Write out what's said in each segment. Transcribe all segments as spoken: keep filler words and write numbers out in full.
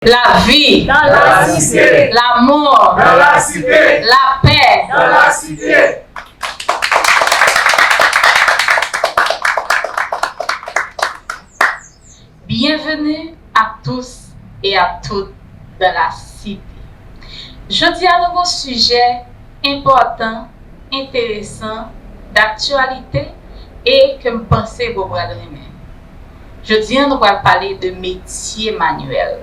La vie. Dans la cité. L'amour. Dans la cité. La paix. Dans la cité. Bienvenue à tous et à toutes dans la cité. Jodi a nou gon sijè enpòtan, enteresan, daktyalite e ke m panse ke w pral renmen. Jodi a nou pral pale de metye manyèl.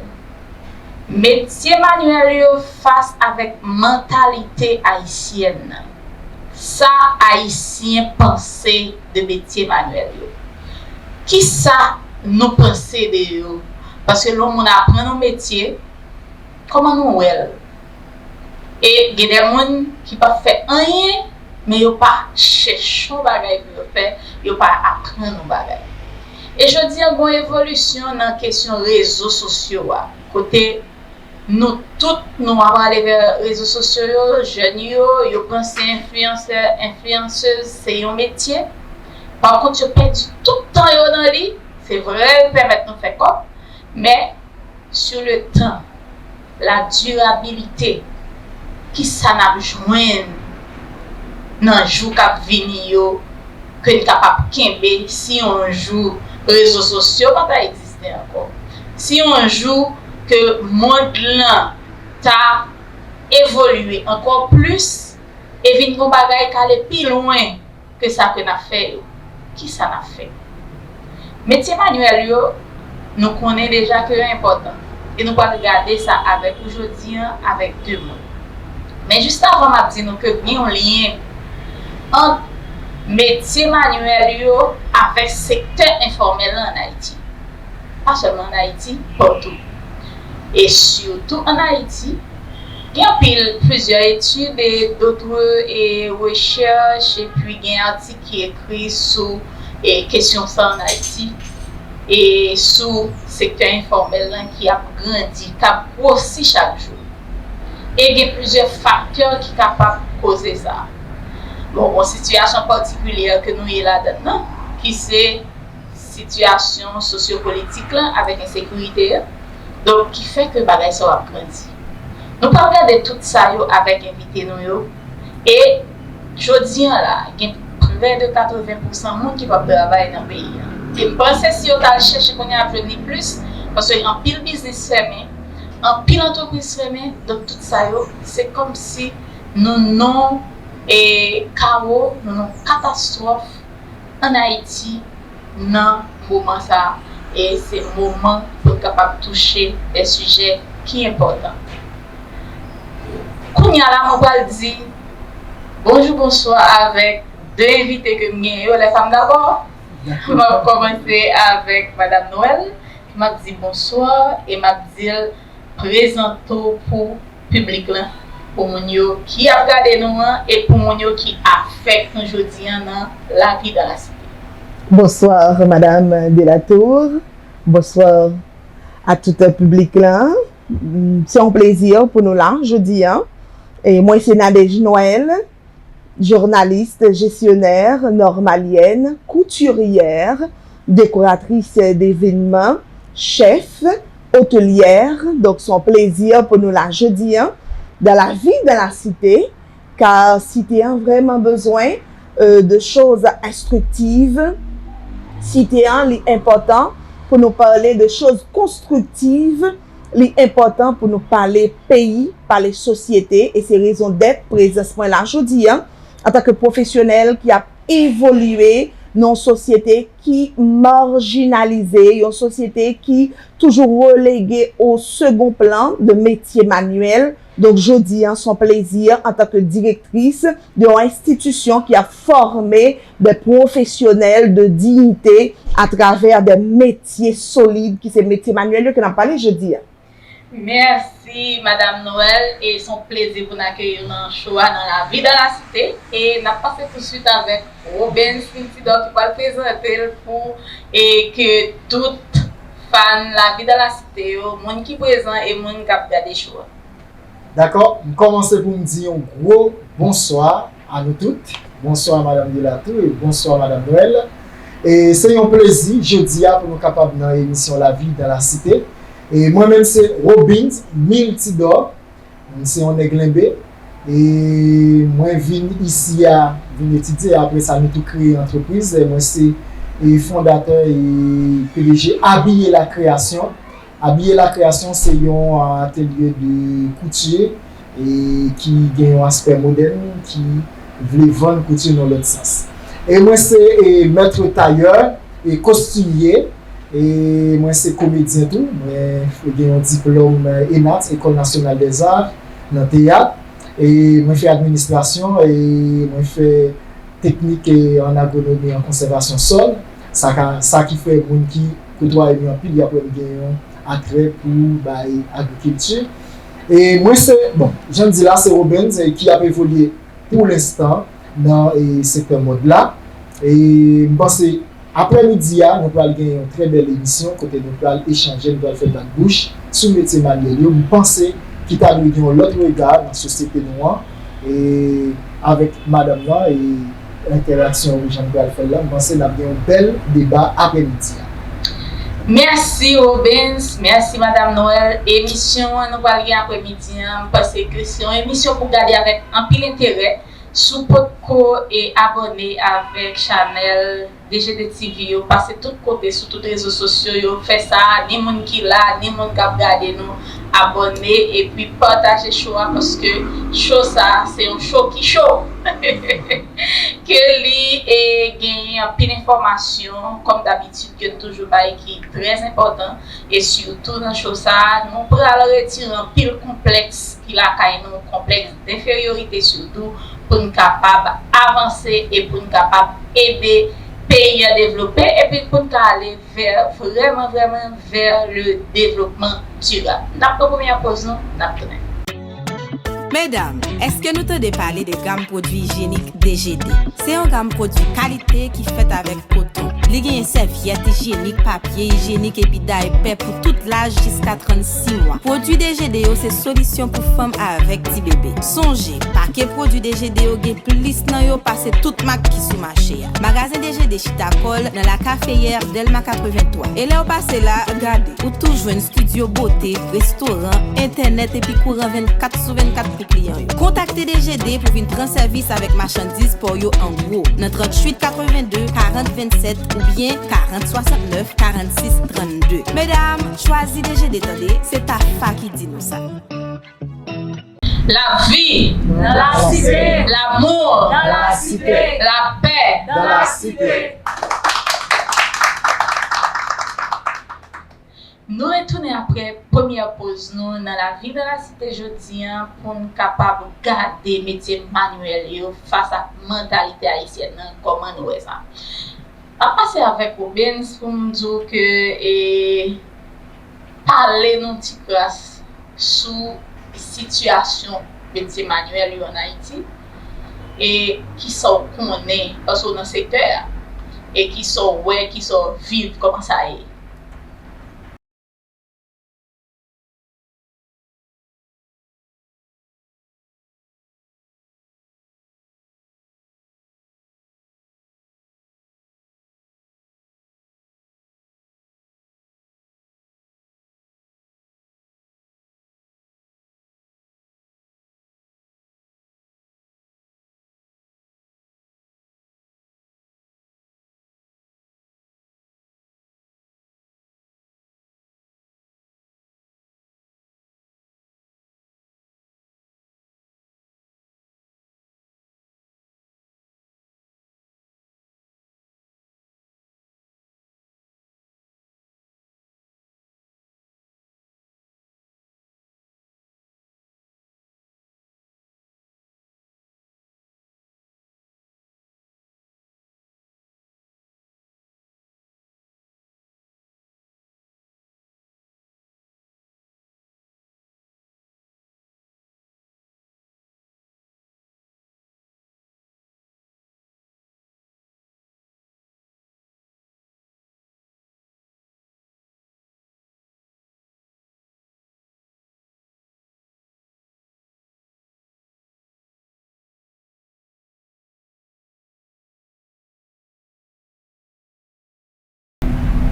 Metye manyèl yo fas avèk mantalite ayisyèn nan. Sa Ayisyen panse de metye manyèl yo? Kisa nou panse de yo? Paske lè yon moun aprann yon metye, kòman nou wè l? E gen de moun ki p ap fè anyen, men yo pa chèche yon bagay pou yo fè, yo pa aprann yon bagay. E jodi a, gen yon evolisyon nan kesyon rezo sosyo a, kote nou tout, nou ap ale vè rezo sosyo yo, jèn yo, yo panse enfliyansè, enfliyansez, se yon metye. Pa kont, yo pèdi tout tan yo nan li. Se vre, l pèmèt nou fè kòb, men sur le temps, la durabilité, kisa n ap jwenn nan jou k ap vini yo, ke n kapab kenbe si yon jou rezo sosyo pa ta egziste ankò, si yon jou ke mond lan ta evolye ankò plis e vin yon bagay k ale pi lwen ke sa ke n ap fè yo. Kisa n ap fè? Metye manyèl yo, nou konnen deja ke yo enpòtan. E nou pral gade sa avèk ou jodi a avèk de mo. Men jis avan m ap di nou ke gen yon lyen ant metye manyèl yo avèk sektè enfòmèl lan ann Ayiti. Pa sèlman ann Ayiti, patou. E sitou ann Ayiti, gen anpil, plizyè etid e dòt, e, rechèch, epi gen atik ki ekri sou, e, kesyon sa ann Ayiti, e sou sektè enfòmèl lan ki ap grandi, k ap gwosi chak jou. E gen plizyè faktè ki kapab koze sa. Bon, yon sitiyasyon patikilyè ke nou ye ladann nan, ki se sitiyasyon sosyopolitik lan avèk ensekirite a, donk ki fè ke bagay sa yo ap grandi. Nou pral gade tout sa yo avèk envite nou yo. E jodi a la, gen prè de katreven pousan moun ki p ap travay nan peyi a. E m panse si yo t al chèche kounye a, y ap jwenn li plis, paske anpil biznis fèmen, anpil antrepriz fèmen, donk tout sa yo, se kòmsi nou nan, e, kawo, nou nan katastwòf ann Ayiti nan moman sa a, e se moman pou n kapab touche de sijè ki enpòtan. Kounye a la, mwen pral di bonjou, bonswa avèk de envite ke m genyen yo, lè sa m dakò. M ap kòmanse avèk Madam Noël, m ap di bonswa e m ap di l prezante w pou piblik lan, pou moun yo ki ap gade nou an e pou moun yo ki ap fèk nou jodi a nan La Vie dans la Cité. Bonsoir, Madame Delatour. Bonsoir à tout piblik lan. Se yon plezi pou nou la jodi a. E mwen se Nadège Noël, journaliste, gestionnaire, normalienne, couturière, décoratrice d'événements, chef, hôtelière. Donk, se yon plezi pou nou la jodi a, dans La Vie dans la Cité, car Cité an vrèman bezwen, euh, de choses instructives. Cité an, li enpòtan pou nou pale de choses constructives. Li enpòtan pou nou pale peyi, pale sosyete, e se rezon dèt prezans mwen la jodi a, antanke pwofesyonèl ki ap evolye nan yon sosyete ki marjinalize, yon sosyete ki toujou relege o segon plan de metye manyèl. Donk, jodi a, se yon plezi, antanke direktris de yon enstitisyon ki ap fòme de pwofesyonèl de diyite atravè de metye solid, ki se metye manyèl yo ke n ap pale jodi a. Mèsi, Madam Noël, e se yon plezi pou n akeyi w nan show a, nan La Vie dans la Cité. E n ap pase tousuit avèk Robens Tintidor ki pral prezante l pou, e ke tout fan La Vie dans la Cité yo, moun ki prezan e moun k ap gade show a. Dakò, m kòmanse pou m di yon gwo bonswa a nou tout. Bonswa, Madam Delatour, e bonswa, Madam Noël. E se yon plezi jodi a pou nou kapab nan emisyon La Vie dans la Cité. E mwen menm se Robins Miltidor, mwen se yon nèg Lenbe. E mwen vin isi a, vin etidye, apre sa nou tou kreye antrepriz. E mwen se e fondatè e P D G Abiye La Création. Abiye La Création se yon atelye de koutye e ki gen yon aspè modèn, ki vle vann koutye nan lòt sans. E mwen se e mèt tayè e kostimye, e mwen se komedyen tou. Mwen gen yon diplòm ENAT, École Nationale des Arts, nan teyat. E mwen fè administrasyon, e mwen fè teknik e an agronomi, an konsèvasyon sòl. Sa ka, sa ki fè moun ki kotwaye m yo anpil, y ap wè m gen yon atrè pou bay agrikilti. E mwen se, bon, jan m di la, se Robens, e ki ap evolye pou lenstan nan e sektè mòd la. E m panse aprèmidi a, nou pral gen yon trè bèl emisyon kote nou pral echanje, nou pral fè bat bouch sou metye manyèl yo. M panse ki ta dwe gen yon lòt rega nan sosyete nou an, e avèk madanm nan, e entèraksyon jan nou pral fè l la, m panse n ap gen yon bèl deba aprèmidi a. Mèsi Robens, mèsi Madam Noël. Emisyon an nou pral gen aprèmidi an, m panse ke se yon emisyon pou gade avèk anpil enterè. Si w potko e abòne avèk chanèl D G D T V yo, pase tout kote sou tout rezo sosyo yo, fè sa, ni moun ki la, ni moun k ap gade nou, abòne epi pataje show a, paske show sa se yon show ki cho. Ke li e genyen anpil enfòmasyon, kòm dabitid, ke n toujou bay ki trè enpòtan. E sitou nan show sa, nou pral retire anpil konplèks ki lakay nou, konplèks denferyorite sitou, pou n kapab avanse e pou n kapab ede peyi an devlope, epi pou n ka ale vè, vrèman, vrèman, vè le devlopman dirab. N ap pran premyè poz nou, n ap tounen. Medam, èske nou tande pale de gam pwodui ijyenik D G D? Se yon gam pwodui kalite ki fèt avèk koton. Li genyen sèvyèt ijyenik, papye ijyenik epi daypè pou tout laj jiska trannsis mwa. Pwodui D G D yo se solisyon pou fanm avèk ti bebe. Sonje, pake pwodui D G D yo gen plis nan yo pase tout mak ki sou mache a. Magazen D G D chita kò l nan La Caféière, Dèlma katrevenntwa. E lè w pase la, gade, ou tou jwenn estidyo bote, restoran, entènèt epi kouran vennkat sou vennkat pou kliyan yo. Kontakte D G D pou vin pran sèvis avèk machandiz pa w yo an gwo nan tranntuit katrevenndi, karant vennsèt oubyen karant swasannnèf, karannsis trannde. Medam, chwazi D G D tande, se Tafa ki di nou sa. La vie. Dans la cité. L'amour. Dans la cité. La paix. Dans la cité. Nou retounen apre premyè poz nou nan La vie dans la cité jodi a pou n kapab gade metye manyèl yo fas ak mantalite ayisyèn nan, kòman nou wè sa. M ap pase avèk Robens pou m di w ke, e, pale nou ti kras sou sitiyasyon metye manyèl yo ann Ayiti, e kisa w konnen, paske w nan sektè a, e kisa w wè, kisa w viv, kòman sa ye?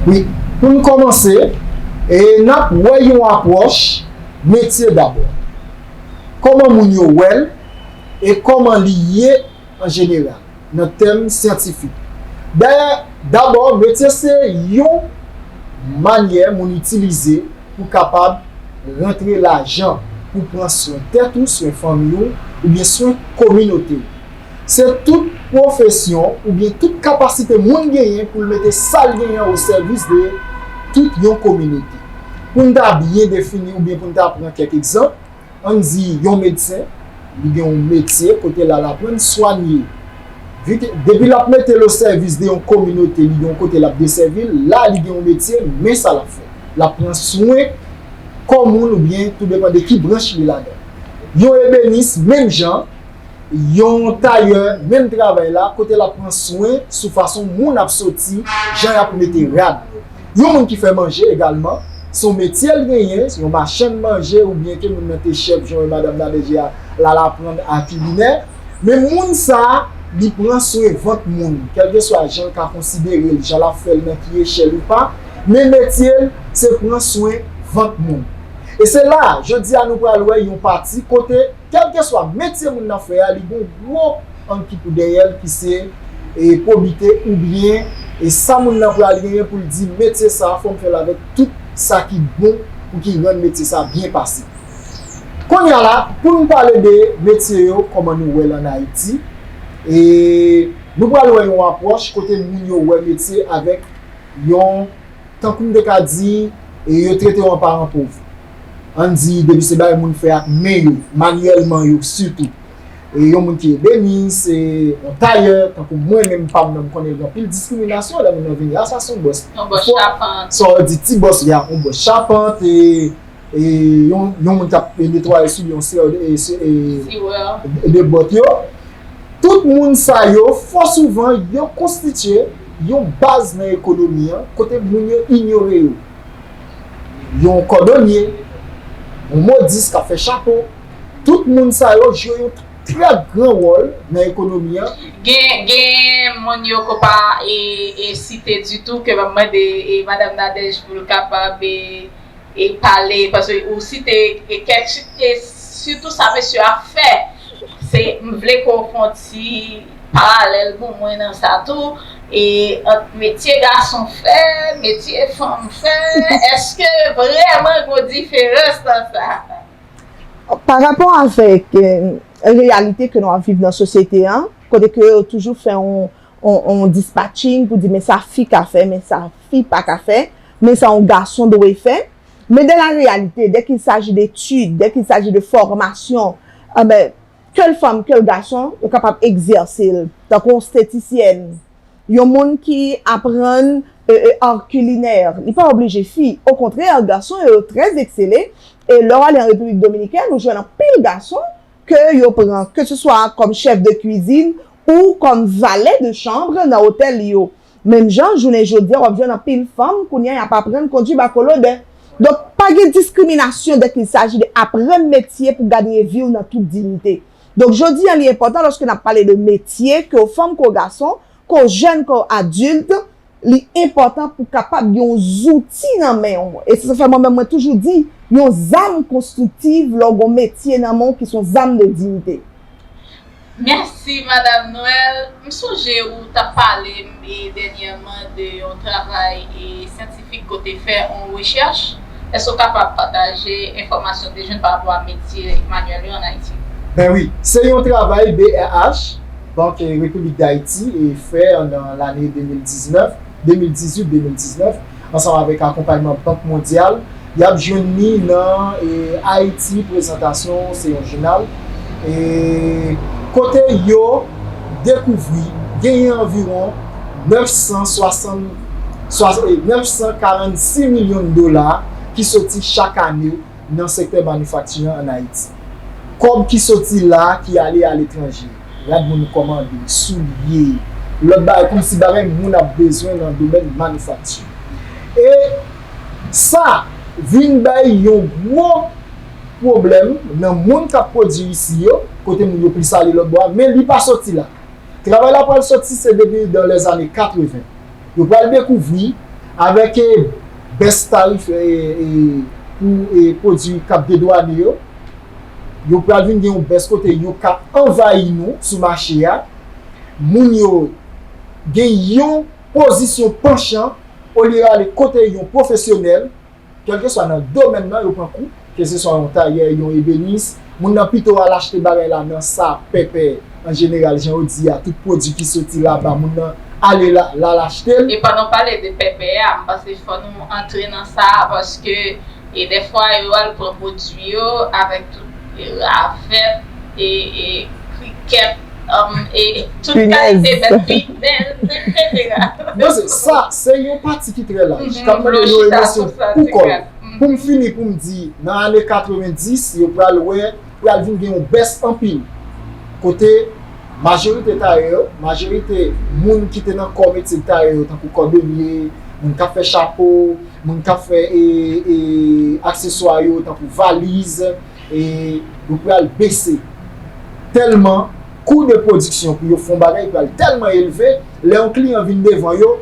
Wi, pou n kòmanse, E n ap wè yon apwòch metye dabò. Kòman moun yo wè l e kòman li ye an jeneral nan tèm syantifik. Dayè, dabò, metye se yon manyè moun itilize pou kapab rantre lajan pou pran swen tèt ou, swen fanmi w, oubyen swen kominote w. Se tout pwofesyon oubyen tout kapasite moun genyen pou l mete sa l genyen o sèvis de tout yon kominote. Pou n ta byen defini oubyen pou n ta pran kèk egzanp, ann di yon medsen, li gen yon metye kote l al aprann swanye. Depi l ap mete l o sèvis de yon kominote, li gen yon kote l ap desèvi l, la li gen yon metye, men sa l ap fè. L ap pran swen kò moun oubyen tou depann de ki branch li ladan. Yon ebenis, menm jan, yon tayè, menm travay la, kote l ap pran swen sou fason moun ap soti, jan y ap mete rad. Yon moun ki fè manje egalman, se yon metye l genyen, se yon machann manje oubyen ke moun nan te chèf, jan madanm Nadège a, l al aprann a kilinè. Men moun sa a, li pran swen vant moun, kèlkeswa jan l ka konsidere l, jan l ap fè l, nan ki echèl ou pa, men metye l, se pran swen vant moun. E se la, jodi a, nou pral wè yon pati kote kèlkeswa metye moun nan fè a, li gen yon gwo ann ki pou dèyè l ki se e, pwobite oubyen e, sa moun nan pral genyen pou l di metye sa a, fò m fè l avèk tout sa ki bon pou ki rann metye sa a byen pase. Kounye a la, pou nou pale de metye yo, kòman nou wè l ann Ayiti, e, nou pral wè yon apwòch kote moun yo wè metye avèk yon tankou m te ka di, e, yo trete yo an paran pov. Ann di, depi se bagay moun fè ak men yo, manyèlman yo sitou. E, yon moun ki ebenis, e, yon tayè, tankou mwen menm pa m nan, m konnen gen anpil diskriminasyon lè moun nan vini, a sa se yon bòs. Yon bòs chapant. Sa w di ti bòs, ya, yon bòs chapant, e, e, yon, yon moun k ap netwaye sou yon seri de, e, de bòt yo. Tout moun sa yo, fò souvan, yo konstitye yon baz nan ekonomi an, kote moun yo inyore yo. Yon kòdonye, yon modis k ap fè chapo, tout moun sa yo jwe yon trè gran wòl nan ekonomi an. Gen, gen moun yo ko pa e, e site ditou, ke m ap mande e, madanm Nadège pou l kapab e, e pale, paske ou site e kèk, e sitou sa mesye a fè. Se, m vle ke w fè yon ti paralèl pou mwen nan sa tou, e ant metye gason fè, metye fanm fè, èske vrèman gen yon diferans nan sa? Pa rapò avèk, e, reyalite ke nou ap viv nan sosyete an, kote ke yo toujou fè yon, yon, yon dispatching pou di, men sa fi ka fè, men sa fi pa ka fè, men sa yon gason dwe fè. Men dans la réalité, dès qu'il s'agit d'études, dès qu'il s'agit de formation, enben, ke l fanm, ke l gason, yo kapab egzèse l. Tankou yon estetisyèn, yon moun ki aprann, e, e, ar kilinè, li pa oblije fi. Okontrè, gason yo trè eksele. E lè w ale an Repiblik Dominikèn, ou jwenn anpil gason ke yo pran, ke se swa kòm chèf de kwizin ou kòm valè de chanm nan otèl yo. Menm jan, jounen jodi a, w ap jwenn anpil fanm kounye a y ap aprann kondwi bakolodè. Donk, pa gen diskriminasyon dès qu'il s'agit de aprann metye pou gade vi w nan tout diyite. Donk, jodi a, li enpòtan lòske n ap pale de metye, ke w fanm, ke w gason, ke w jèn, ke w adilt, li enpòtan pou kapab gen yon zouti nan men w. E se sa fè mwen menm, mwen toujou di, yon zam konstriktiv lè w gen yon metye nan men w ki se yon zam de diyite. Mèsi, Madam Noël. M sonje ou t ap pale m, e, dènyèman de yon travay, e, syantifik ke w te fè, yon rechèch. Èske w kapab pataje enfòmasyon w te jwenn pa rapò a metye manyèl yo ann Ayiti? Ben wi, se yon travay B R H, Bank Repiblik Dayiti, e, fè nan lane de mil diznèf, de mil dizuit, de mil diznèf, ansanm avèk akonpayman Bank Mondyal, y ap jwenn li nan, e, Ayiti, prezantasyon, se yon jounal, e, kote yo dekouvri genyen anviwon nèf san swasant, swa-, e, nèf san karannsis milyon dola ki soti chak ane nan sektè manifakti an ann Ayiti. Kòb ki soti la, ki ale aletranje, rad moun kòmande, soulye, lòt bagay, kòmsi bagay moun ap bezwen nan domèn manifakti. E sa vin bay yon gwo pwoblèm nan moun k ap pwodui isi yo, kote moun yo plis ale lòt bò a, men li pa soti la. Travay la pral soti se depi dans les années quatre-vingts. Yo pral dekouvri avèk, e, bès tarif e, e, pou e, pwodui k ap dedwane yo. Yo pral vin gen yon bès kote yo ka anvayi nou sou mache a. Moun yo gen yon pozisyon panchan olye yo ale kote yon pwofesyonèl, kèlkeswa nan domèn nan, yo pran kou, keseswa yon tayè, yon ebenis, moun nan pito al achte bagay la nan sa pèpè an jeneral, jan yo di a, tout pwodui ki soti laba, moun nan ale la, l al achte l. E pandan w pale de pèpè a, m panse fò nou antre nan sa a, paske e dèfwa yo al pran pwodui yo avèk tout e ravèt e, e krikèt, um, e tout kalite bèt, pinèz, etsetera. Non, se sa, se yon pati ki trè laj. K ap mande nou emosyon pou kò yo. Pou m fini, pou m di, nan ane katrevenndis, yo pral wè, pral vin gen yon bès anpil. Kote majorite tayè yo, majorite moun ki te nan kò metye tayè yo, tankou kòdonye, moun k ap fè chapo, moun k ap fè e, e, akseswa yo, tankou valiz, e yo pral bese. Tèlman kou de pwodiksyon pou yo fè yon bagay pral tèlman elve, lè yon kliyan vin devan yo,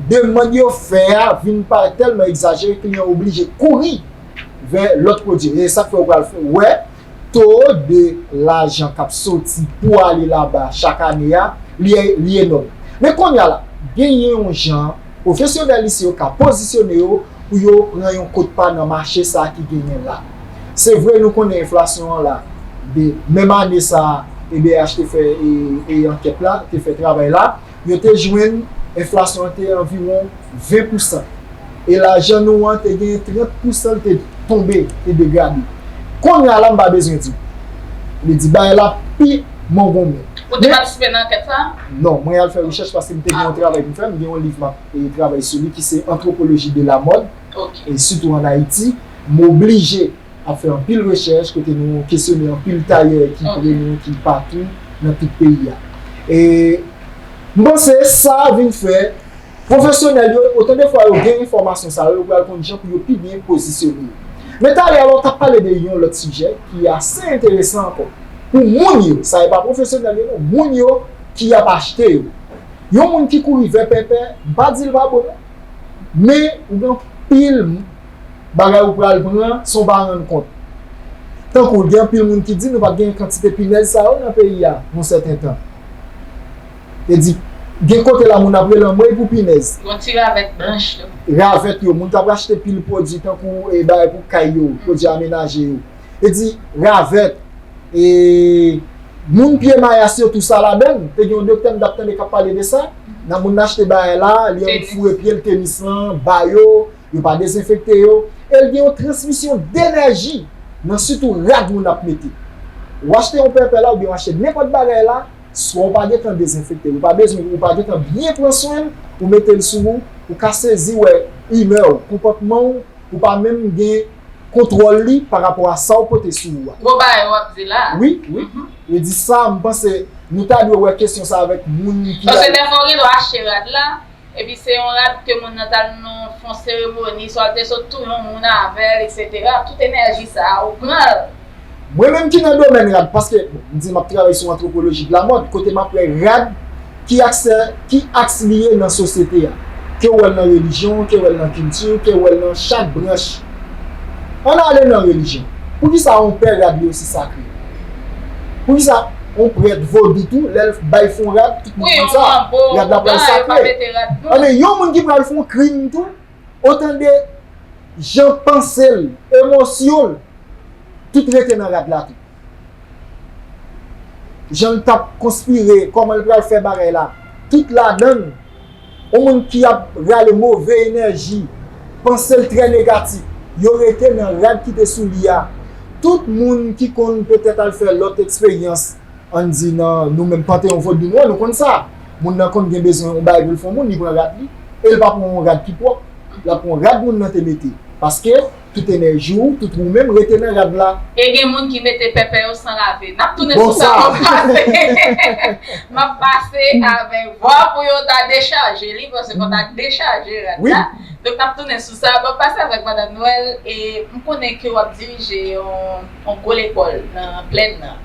demann yo fè a vin parèt tèlman egzajere, kliyan oblije kouri vè lòt pwodui. E sa k fè w pral fè, wè, to de lajan k ap soti pou ale laba chak ane a, li, li enòm. Men kounye a la, genyen yon jan pwofesyonèl isi yo ka pozisyone yo pou yo pran yon kote pa nan mache sa a ki genyen la. Se vre, nou konnen enflasyon an la, de menm ane sa a, E B H te fè e, e ankèt la, te fè travay la, yo te jwenn enflasyon an te anviwon ven pousan. E lajan nou an te gen trant pousan, l te tonbe, te degrade. Kounye a la, m pa bezwen di w. Li di bagay la pi mongonmen. Ou te patisipe nan ankèt sa a? Non, mwen al fè rechèch paske m te gen yon travay pou m fè. M gen yon liv m ap e, travay sou li ki se Anthropologie de la mode, e sitou ann Ayiti. M oblije ap fè anpil rechèch, kote nou kesyone anpil tayè ki pre nou, ki patou nan tout peyi a. E m panse sa vin fè pwofesyonèl yo, otan de fwa yo gen enfòmasyon sa yo, yo pral konn jan pou yo pi byen pozisyone yo. Men talè a, w t ap pale de yon lòt sijè ki ase enteresan ankò. Pou moun yo, sa e pa pwofesyonèl yo non, moun yo ki ap achte yo. Yon moun ki kouri vè pèpè, m pa di l pa bon non. Men ou gen anpil bagay ou pral pran san w pa rann kont. Tankou, gen anpil moun ki di nou pa t gen kantite pinèz sa yo nan peyi a yon sèten tan. E di, gen kote la moun ap rele anmwey pou pinèz. Yon ti ravèt blanch tou. Ravèt yo, moun k ap achte pil pwodui tankou e bagay pou kay yo, pwodui amenaje yo. E di, ravèt, e moun pye mayas yo tou sa ladan l. Te gen yon doktè m t ap tande k ap pale de sa. Nan moun achte bagay la, li annik foure pye l, tenis lan, ba yo, yo pa dezenfekte yo. E l gen yon transmisyon denèji nan sitou rad moun ap mete. Ou achte yon pèpè la, oubyen w achte nenpòt bagay la, swa w pa gentan dezenfekte l, ou pa bezwen, ou pa gentan byen pran swen l, ou mete l sou ou, ou ka sezi wè imè w, konpòtman w, ou pa menm gen kontwòl li pa rapò a sa w pote sou ou a. Gwo bagay w ap di la. Wi, wi. Yo di sa, m panse nou ta dwe wè kesyon sa avèk moun ki... Paske dèfwa w gen dwa achte rad la, epi se yon rad ke moun nan t al nan fon seremoni, swa l te sot touye yon moun avè l, etsetera. Tout enèji sa a, ou pran l. Mwen menm ki nan domèn rad, paske, bon, m di m ap travay sou antwopoloji de la mòd, kote m ap wè rad ki aksè, ki aks li ye nan sosyete a. Ke w wè l nan relijyon, ke w wè l nan kilti, ke w wè l nan chak branch. Ann ale nan relijyon. Poukisa yon pè rad li osi sakre? Poukisa yon prèt vodou tou, lè l bay fon rad, tout moun konn sa, rad la pral sakre? Anben, yon moun ki pral fè yon krim tou, otan de jan panse l, emosyon l, tout rete nan rad la tou. Jan l t ap konspire, kòman l pral fè bagay la, tout ladan l, yon moun ki ap rale move enèji, panse l trè negatif, yo rete nan rad ki te sou li a. Tout moun ki konn petèt al fè lòt eksperyans, ann di nan nou menm Panteyon Vodou nou an, nou konn sa. Moun nan konn gen bezwen yon bagay pou l fè yon moun, li pran rad li, e l pa pran yon rad ki pwòp, l ap pran rad moun nan te mete. Paske tout enèji w, tout ou menm, rete nan rad la. E gen moun ki mete pèpè yo san lave. N ap tounen sou sa, m ap pase. M ap pase avèk vwa pou yo ta dechaje li, paske fò ta dechaje rad la. Donk, n ap tounen sou sa. M ap pase avèk Madanm Nwèl, e m konnen ke w ap dirije yon, yon gwo lekòl nan Plèn nan,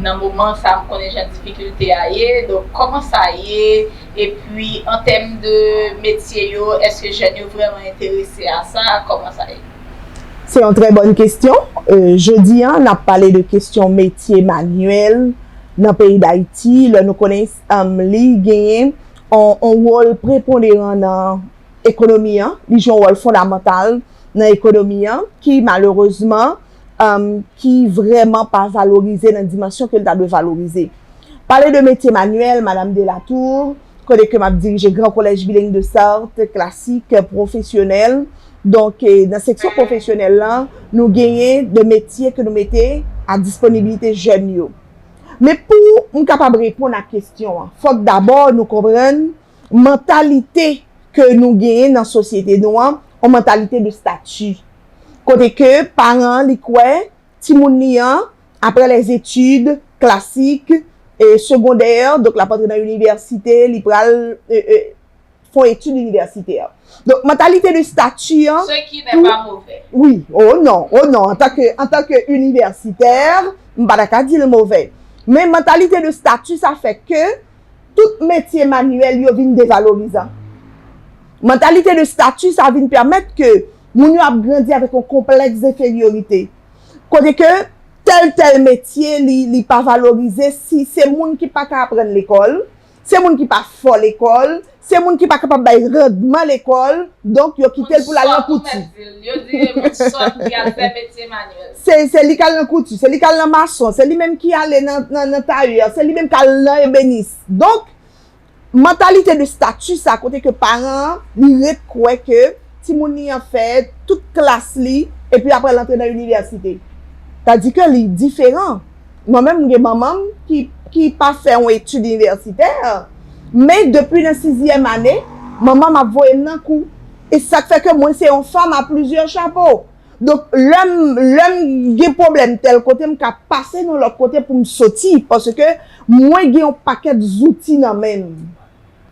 nan moman sa, m konnen jan difikilte a ye. Donk, kòman sa ye? Epi, an tèm de metye yo, èske jèn yo vrèman enterese a sa? Kòman sa ye? Se yon trè bòn kesyon. Euh, jodi a, n ap pale de kesyon metye manyèl nan peyi Dayiti, lè nou konnen, um, li genyen on, on wòl preponderan nan ekonomi an, li jwe yon wòl fondamantal nan ekonomi an, ki malerezman, um, ki vrèman pa valorize nan dimansyon ke l ta dwe valorize. Pale de metye manyèl, Madam Delatour, kote ke m ap dirije Gran Kolèj Bileng de Sarthe, klasik, pwofesyonèl. Donk, eh, nan seksyon pwofesyonèl lan, nou genyen de metye ke nou mete a disponibilite jèn yo. Men pou m kapab reponn a kesyon an, fòk dabò nou konprann mantalite ke nou genyen nan sosyete nou an, yon mantalite de stati. Kote ke paran an, li kwè timoun li an, apre les études classiques et secondaires, donk l ap antre nan inivèsite, li pral, euh, euh, fè yon etid inivèsitè. Donk, mantalite de stati an, ce qui n'est pas mauvais. Wi, oh non, oh non, antanke, antanke inivèsitè, m pa ta ka di l movè. Men mantalite de stati, sa fè ke tout metye manyèl yo vin devalorizan. Mantalite de stati, sa vin pèmèt ke moun yo ap grandi avèk yon konplèks enferyorite. Kote ke tèl, tèl metye, li, li pa valorize si se moun ki pa ka aprann lekòl, se moun ki pa fò lekòl, se moun ki pa kapab bay randman lekòl, donk yo kite l pou l al nan kouti. Yo di moun sòt ki al fè metye manyèl. Se, se li k al nan kouti, se li k al nan mason, se li menm ki ale nan, nan, nan tayè, se li menm k al nan ebenis. Donk, mantalite de stati sa, kote ke paran an, li ret kwè ke timoun li an fè tout klas li, epi apre l antre nan inivèsite. Tadi ke li diferan. Mwen menm, m gen manman m ki, ki pa fè yon etid inivèsitè, men depi nan sizyèm ane, manman m ap voye m nan kou. E sa k fè ke mwen se yon fanm a plizyè chapo. Donk, lè m, lè m gen pwoblèm tèl kote, m ka pase nan lòt kote pou m soti, paske mwen gen yon pakèt zouti nan men m.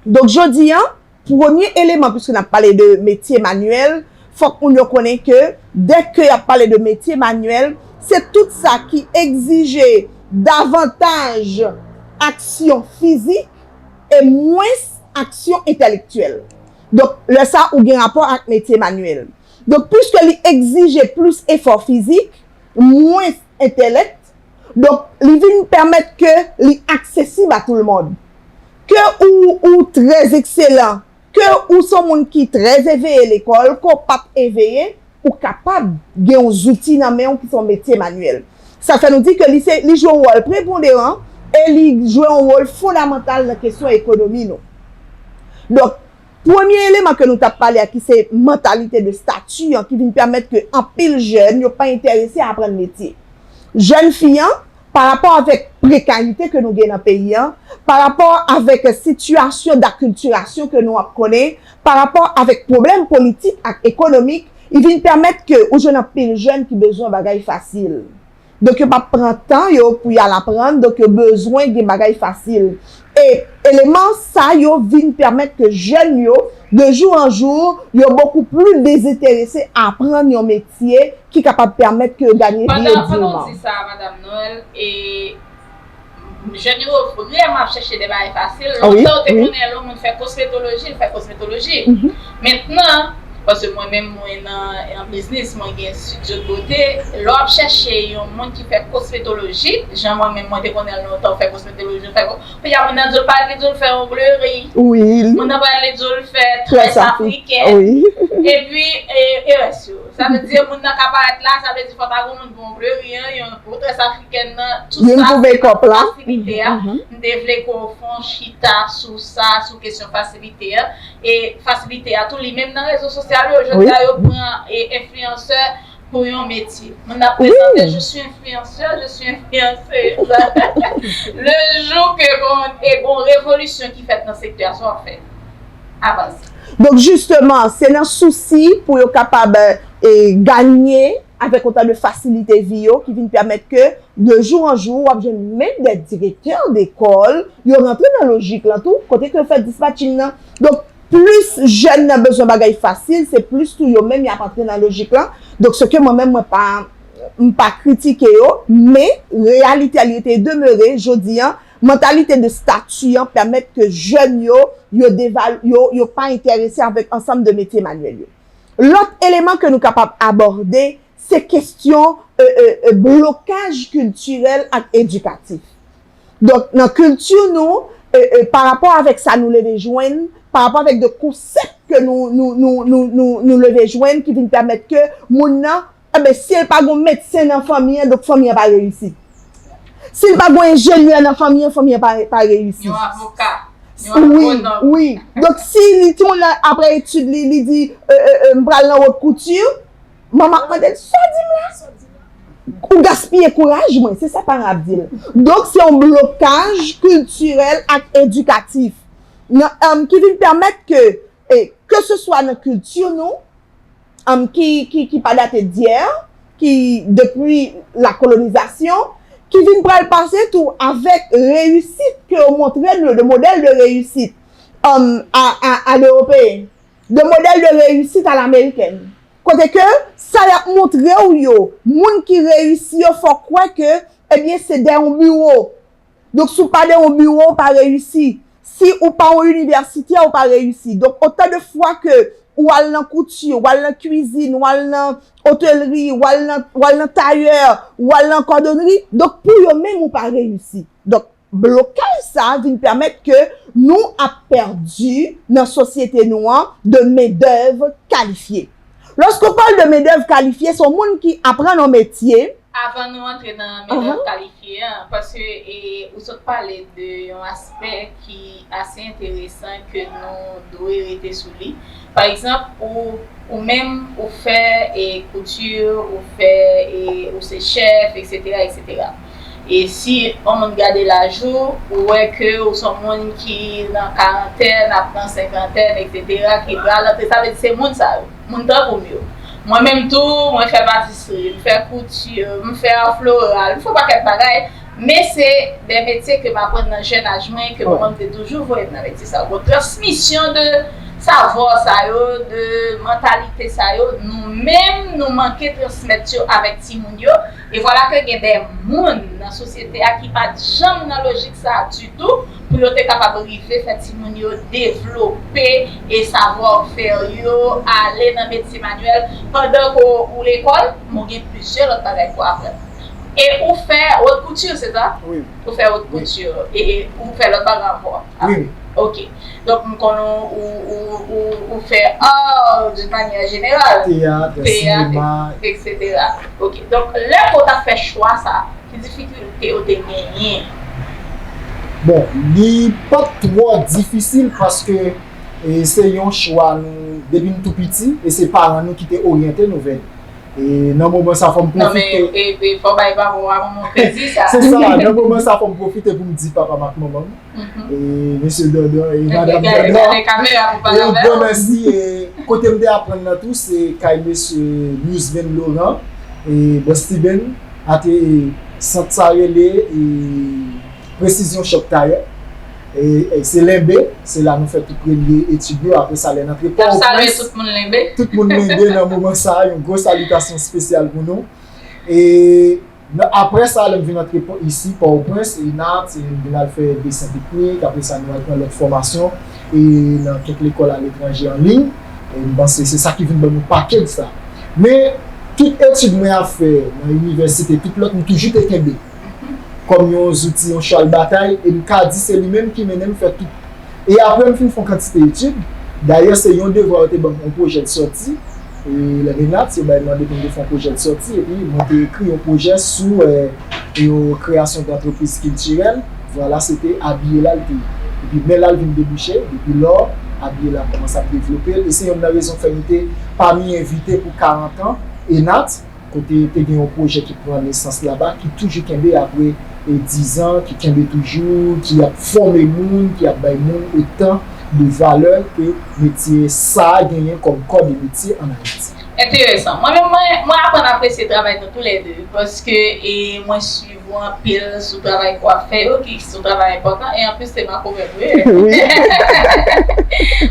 Donk, jodi a, premye eleman, piske n ap pale de metye manyèl, fòk moun yo konnen ke, dèke y ap pale de metye manyèl, se tout sa ki egzije davantaj aksyon fizik e mwens aksyon entèlektyèl. Donk, lè sa, ou gen rapò ak metye manyèl. Donk, piske li egzije plis efò fizik, mwens entèlèk, donk, li vin pèmèt ke li aksesib a tout le monde. Ke ou, ou trè ekselan, ke ou se yon moun ki trè eveye lekòl, ke w pa t eveye, ou kapab gen yon zouti nan men w ki se yon metye manyèl. Sa fè nou di ke li se, li jwe yon wòl preponderan e li jwe yon wòl fondamantal nan kesyon ekonomi nou. Donk, premye eleman ke nou t ap pale a, ki se mantalite de stati an, ki vin pèmèt ke anpil jèn yo pa enterese a aprann metye. Jèn fi an, pa rapò avèk prekarite ke nou gen nan peyi an, pa rapò avèk sitiyasyon dakiltirasyon ke nou ap konnen, pa rapò avèk pwoblèm politik ak ekonomik, li vin pèmèt ke ou jwenn anpil jèn ki bezwen bagay fasil. Donk, yo p ap pran tan yo pou y al aprann, donk yo bezwen gen bagay fasil. E eleman sa yo vin pèmèt ke jèn yo, de jour en jour, yo bokou pli dezenterese a aprann yon metye ki kapab pèmèt ke yo ganye vi yo dinyman. Pandan, pandan w di sa, Madam Noël, e jèn yo vrèman ap chèche de bagay fasil. Lontan, ou te konnen lè yon moun fè kosmetoloji, li fè kosmetoloji. Mentnan, paske mwen menm, mwen nan, nan biznis, mwen gen estidyo de bote. Lè w ap chèche yon moun ki fè kosmetoloji, jan mwen menm, mwen te konnen lontan, ou fè kosmetoloji, ou fè ko-, kounye a, moun nan di w, pa di w fè onbleri. Wi. Moun nan pa di w fè très africaine. Epi, e, e rès yo. Sa vle di, moun nan ka parèt la, sa vle di fò ta gon moun pou onbleri an, yon pou très africaine nan, tout sa, se fasilite a. M te vle ke w fè yon chita sou sa, sou kesyon fasilite a. E fasilite a tou, li menm nan rezo sosyal yo, jodi a, yo pran, e, enfliyansè pou yon metye. Moun ap prezante, je suis influenceur, je suis influenceuse. Le jou ke gon, e gon revolisyon ki fèt nan sektè a, sa w ap fè? Avanse. Donk, jisteman, se nan sousi pou yo kapab, eh, e, ganye avèk otan de fasilite vi yo ki vin pèmèt ke de jou an jou w ap jwenn menm de direktè dekòl yo rantre nan lojik lan tou, kote ke yo fè dispatching nan. Donk, plis jèn nan bezwen bagay fasil, se plis tou yo menm y ap antre nan lojik lan. Donk, se ke mwen menm, mwen pa, m pa kritike yo, men reyalite a li rete demere, jodi an, mantalite de stati an pèmèt ke jèn yo, yo deval-, yo, yo pa enterese avèk ansanm de metye manyèl yo. Lòt eleman ke nou kapab abòde, se kesyon, e, e, e, blokaj kiltirèl ak edikatif. Donk, nan kilti nou, e, e, pa rapò avèk sa nou leve jwenn, pa rapò avèk de konsèp ke nou, nou, nou, nou, nou, nou leve jwenn ki vin pèmèt ke moun nan, enben, si l pa gon medsen nan fanmi an, donk fanmi an pa reyisi. Si l pa gon enjenyè nan fanmi an, fanmi an pa, pa reyisi. Yon avoka, yon Wi, agwonòm. Wi. Donk, si li, timoun nan, apre etid li, li di, e, e, e, m pral nan wot kouti, manman ap mande l, sa w di m la? Ou gaspiye kouraj mwen, se sa paran ap di l. Donk, se yon blokaj kiltirèl ak edikatif. Nan, em, ki vin pèmèt ke, e, ke se swa nan kilti nou, em, ki, ki, ki pa date dyè, ki depi la kolonizasyon, ki vin pral pase tou avèk reyisit ke yo montre nou, de modèl de reyisit, em, a, a, a lewopeyen, de modèl de reyisit a lamerikèn. Kote ke sa y ap montre w yo, moun ki reyisi yo, fò w kwè ke, ebyen, se dèyè yon biwo. Donk, si w pa dèyè yon biwo, w pa reyisi. Si ou pa yon inivèsitè, ou pa reyisi. Donk, otan de fwa ke ou al nan kouti, ou al nan kwizin, ou al nan otelri, ou al nan, ou al nan tayè, ou al nan kòdonri, donk, pou yo menm, ou pa reyisi. Donk, blokaj sa a vin pèmèt ke nou ap pèdi nan sosyete nou an de mendèv kalifye. Lòske w pale de mendèv kalifye, se yon moun ki aprann yon metye. Avan nou antre nan mendèv kalifye an, paske, e, ou sot pale de yon aspè ki ase enteresan ke nou dwe rete sou li. Pa egzanp, ou, ou menm, ou fè, e, kouti, ou fè, e, ou se chèf, etsetera, etsetera. E si yon moun gade laj ou, ou wè ke ou se yon moun ki nan karantèn, ap nan senkantèn, etsetera, ki pral antre, sa vle di se moun sa yo, moun tankou m yo. Mwen menm tou, mwen fè patisri, m fè kouti, m fè ar floral, m fè yon pakèt bagay, men se de metye ke m aprann nan jèn aj mwen, ke manman m te toujou voye m nan metye sa yo. Bon, transmisyon de savwa sa yo, de mantalite sa yo, nou menm, nou manke transmèt yo avèk timoun yo. E vwala ke gen de moun nan sosyete a ki pa t janm nan lojik sa a ditou, pou yo te kapab rive fè timoun yo devlope e savwa fè yo, ale nan metye manyèl, pandan ke w lekòl, men w gen plizyè lòt bagay pou aprann. E ou fè haute couture, se sa? Wi. Ou fè haute couture. E ou fè lòt bagay ankò? Wi. Ok. Donk, m konnen ou, ou, ou, ou fè art d'une manière générale. Teyat, sinema, etsetera. Ok. Donk, lè ke w t ap fè chwa sa, ki difikilte ou te genyen? Bon, li pa t twò difisil paske, e, se yon chwa nou, depi n tou piti, e se paran nou ki te oryante nou vè li. E nan moman sa, fò m pwofite. Non, men, e, e, fò bay papa w ak manman w kredi sa. Se sa, nan moman sa, fò m pwofite pou m di papa m ak manman m, e, mesye Dandan e madanm Dandan, e, yon gran mèsi. E kote m te aprann nan tou, se kay mesye Lousven Laurent, e, Bòs Tiben, ate, e, sant sa rele, e, Presizyon Chòk Tayè. E, e se Lenbe, se la nou fè tout premye etid yo. Apre sa, lè n antre Pòtoprens, tout moun Lenbe. Tout moun Lenbe nan moman sa a, yon gwo salitasyon espesyal pou nou. E nan, apre sa, lè m vin antre Pò-, isi, Pòtoprens, e ENAT, e m vin al fè desen teknik, apre sa, nou al pran lòt fòmasyon, e nan kèk lekòl aletranje an liy. E m panse se sa ki vin ban nou pakèj sa. Men, tout etid mwen ap fè nan inivèsite, tout lòt, m toujou te kenbe kòm yon zouti, yon chwal batay, e m ka di se li menm ki mennen m fè tout. E apre m fin fè yon kantite etid, dayè se yon devwa yo te ban m, yon pwojè de sòti, e lè m ENAT, yo bay mande pou m te fè yon pwojè de sòti, epi mwen te ekri yon pwojè sou, e, yon kreyasyon de antrepriz kiltirèl, vwala, se te Abiye La l te ye. Epi men la l vin debouche, depi lò, Abiye La kòmanse ap devlope l, e se yonn nan rezon k fè nou te pami envite pou karant an ENAT, kote te gen yon pwojè ki pran nesans laba, ki toujou kenbe apre, e, diz an, ki kenbe toujou, ki ap fòme moun, ki ap bay moun otan de valè ke metye sa a genyen kòm kò de metye ann Ayiti. Enteresan. Mwen menm, mwen, mwen aprann apresye travay nou toulède, paske e, mwen swiv ou anpil sou travay ke w ap fè yo, ki se yon travay enpòtan, e anplis se makomè w ye. Wi.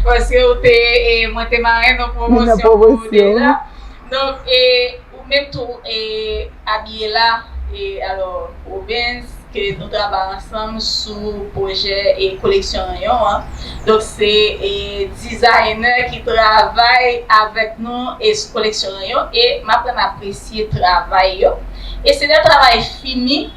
Paske ou te, e, mwen te marenn yon Nan pwomosyon pou ou pwomosyon. Deja. Donk, e, ou menm tou, e, Abiela, e, alò, Robens, ke nou travay ansanm sou pwojè e koleksyon Ranyon an. Donk, se e, dizayner ki travay avèk nou e sou koleksyon Ranyon e m aprann apresye travay yo. E se de travay fini.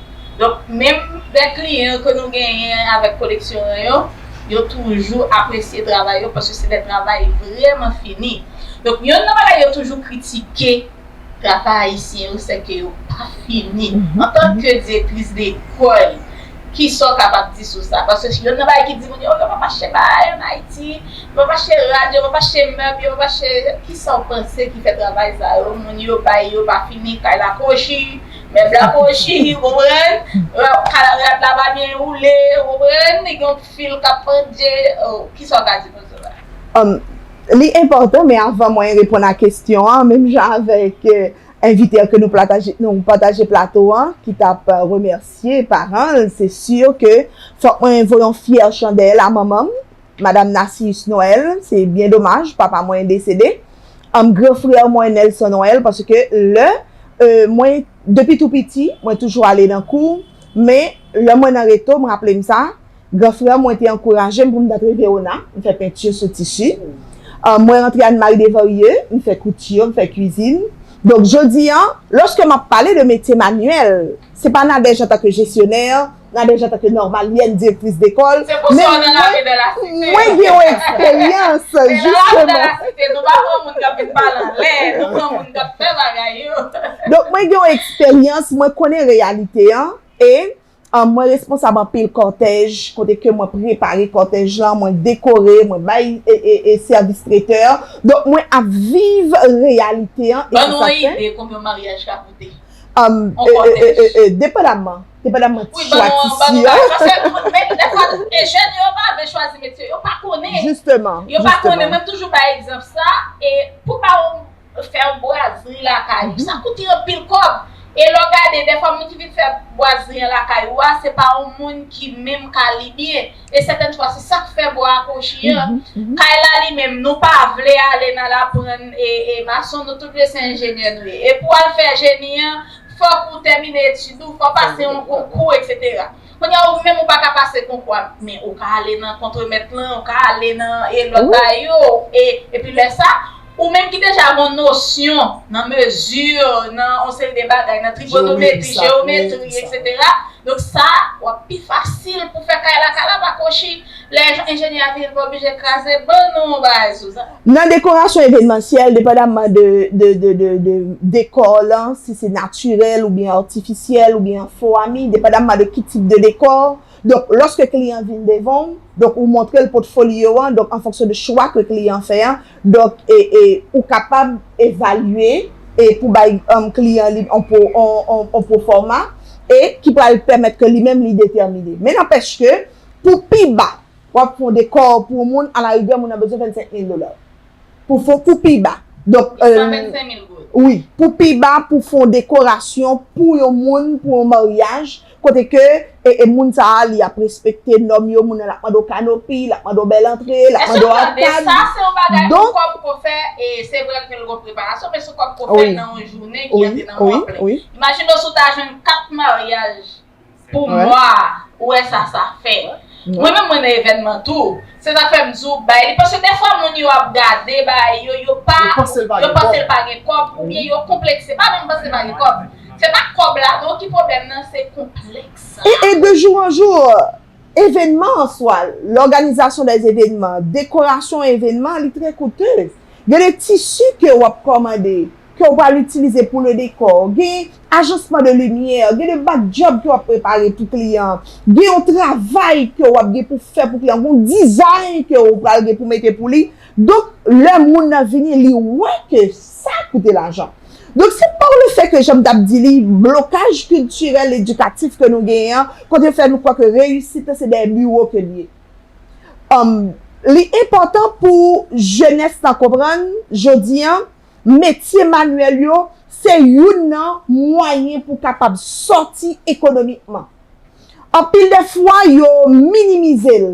Donk, menm de kliyan ke nou genyen avèk koleksyon Ranyon, yo toujou apresye travay yo paske se de travay vrèman fini. Donk, yonn nan bagay yo toujou kritike travay ayisyen yo, se ke yo pa fini. Antanke direktris dekòl, kisa w kapab di sou sa? Paske yonn nan bagay ki di moun yo, yo p ap achte bagay ann Ayiti, yo p ap achte rad, yo p ap achte mèb, yo p ap achte. Kisa w panse ki fè travay sa yo, moun yo bay yo pa fini, kay la kwochi, mèb la kwochi, ou konprann? Rad la pa byen woule, ou konprann? Li gen yon fil k ap pandye, oh, kisa w ka di nou sou sa? Um, li enpòtan, men avan mwen reponn a kesyon an, menm jan avèk eh, envite an ke nou pataje, nou pataje plato an, ki t ap eh, remèsye paran l, se si ke fòk mwen voye yon fyè chandèl a manman m, Madam Narcisse Noël, se byen domaj, papa mwen desede. Um, gran frè mwen Nelson Noël, paske lè eh, mwen, depi tou piti, mwen toujou ale nan kou, men lè mwen nan reto, m raple m sa, gran frè mwen te ankouraje m pou m t antre Verona, m fè penti sou tisi. Ah, mwen rantre Anne Marie Desvarieux, m fè kouti, m fè kwizin. Donk, jodi an, lòske m ap pale de metye manyèl, se pa Nadège antanke jesyonè, Nadège antanke nòmalyèn, direktris dekòl, Se pou sa w nan lame de la site. Mwen gen yon eksperyans, Se nan lame de jisteman. La site, nou pa pran moun k ap vin pale anlè, nou pran moun k ap fè bagay yo. Donk, mwen gen yon eksperyans, mwen konnen reyalite an, e An, mwen responsab anpil kòtèj, kote ke mwen prepare kòtèj lan, mwen dekore, mwen bay e, e, e, sèvis tretè. Donk, mwen ap viv reyalite an. E Ban se nou sa yon k fè. Ide konbyen yon maryaj ka koute. Um, On e, e, e, kòtèj. E, e, depandaman. Depandaman Wi, chwa ban nou, ban tisi nou an. Paske men, dèfwa, e jèn yo pa vle chwazi metye, yo pa konnen. Jisteman. Yo pa konnen. Jisteman. Mwen toujou bay egzanp sa, e pou ba ou fè yon bwazri lakay ou, sa koute anpil kòb. E lè w gade, dèfwa moun ki vin fè bwazri an lakay ou a, se pa yon moun ki menm kalib byen. E sètèn fwa, se sa k fè bwa a kwochi an. Kay la li menm, nou pa vle ale nan laprann e, e mason, nou tout vle se enjenyè nou ye. E pou al fè jeni an, fòk ou tèmine etid ou, fò w pase yon konkou, etsetera. Kounye a, ou menm ou pa ka pase konkou a, men ou ka ale nan kontremèt lan, ou ka ale nan e lòt bagay yo, e, epi lè sa, ou menm ki deja gen yon nosyon nan mezi, nan yon seri de bagay, nan trigonometri, jewometri, etsetera. Donk sa, w ap pi fasil pou fè kay la, kay la pa kwochi. Lè enjenyè a vini, li pa oblije kraze, ban nou yon bagay sou sa. Nan dekorasyon evenmansyèl, depandaman de, de, de, de, de dekò lan, si se natirèl oubyen atifisyèl oubyen fo ami, depandaman de ki tip de dekò. Donk, lòske kliyan vin devan w, donk ou montre l pòtfolyo an, donk an fonksyon de chwa ke kliyan fè an, donk e, e ou kapab evalye e pou bay um, kliyan li on, pro- on, on, on pwofòma e ki pral pèmèt ke li menm li detèmine. Men nanpèch ke pou pi ba, w ap fè yon dekò pou yon moun, alarigè moun nan bezwen vennsenk mil dola. Pou fè pou pi ba. Donk, San euh, vennsenk mil goud. Wi, pou pi ba, pou fè yon dekorasyon pou yon moun, pou yon maryaj, kote ke e, e moun sa a, li ap respekte nòm yo, moun nan l ap mande w kanopi, l ap mande w bèl antre, l ap Èske mande w w tande akad. Sa, se yon bagay Donk- pou kòb pou fè, e se vre ke l gen preparasyon, men se yon kòb pou fè Wi. Nan yon jounen ki Wi, antre nan wi, yon plen. Wi. Imajine w si w ta jwenn kat maryaj pou Wi. Mwa a, ou wè sa sa fè. Wi. Mwen menm mwen nan evènman tou. Se sa k fè m di w bay li. Paske dèfwa moun yo ap gade bagay yo, yo pa, Yo panse l pa yo gen panse kòb. L pa gen kòb, oubyen yo konplekse. Pa menm panse l pa gen kòb. Se pa kòb la non ki pwoblèm nan, se konplèks la. E, e de jour en jour, evenman an swa, lòganizasyon dè evenman, dekorasyon evenman, li trè koute. Gen de tisi ke w ap kòmande, ke w pral itilize pou le dekò. Gen ajansman de limyè, gen de backdrop ke w ap prepare pou kliyan. Gen yon travay ke w ap gen pou fè pou kliyan, gen yon dizay ke w pral gen pou mete pou li. Donk, lè moun nan vini, li wè ke sa koute lajan. Donk, se pa le fè ke, jan m t ap di li, blokaj kiltirèl edikatif ke nou genyen an, kote fè nou kwè ke reyisit se dèyè biwo ke l ye. Um, li enpòtan pou jenès lan konprann, jodi an, Metye manyèl yo se youn nan mwayen pou kapab sòti ekonomikman. Anpil de fwa, yo minimize l,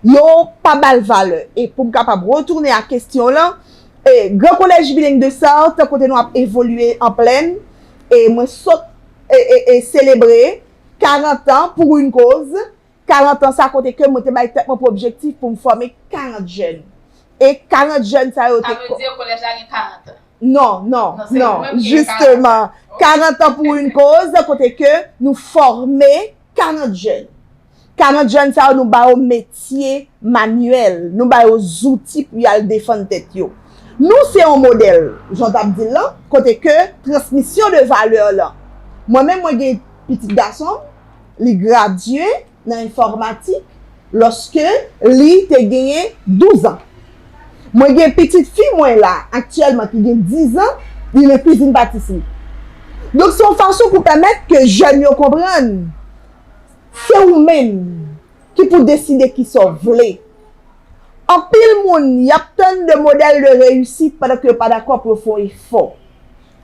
yo pa ba l valè. E pou m kapab retounen a kesyon w lan, e, Gran Kolèj Bileng de Sarthe, kote nou ap evolye an plèn, e mwen sot e, e, e selebre karant an pour une cause. Karant an sa kote ke mwen te bay tèt mwen pou objektif pou m fòme karant jèn. E karant jèn sa yo te. Sa vle di kolèj la gen karant an? Non, non, non, jisteman. Karant an pour une cause, kote ke nou fòme karant jèn. Karant jèn sa yo, nou ba yo metye manyèl, nou ba yo zouti pou y al defann tèt yo. Nou se yon modèl, jan w t ap di l lan, kote ke transmisyon de valè lan. Mwen menm, mwen gen pitit gason m, li gradye nan enfòmatik lòske li te genyen douz an. Mwen gen pitit fi mwen la, aktyèlman, ki gen diz an, li nan kwizin patisri. Donk, se yon fason pou pèmèt ke jèn yo konprann, se ou menm ki pou deside kisa w vle. Anpil moun, y ap tann de modèl de reyisit pandan ke yo pa dakò pou yo fè yon efò.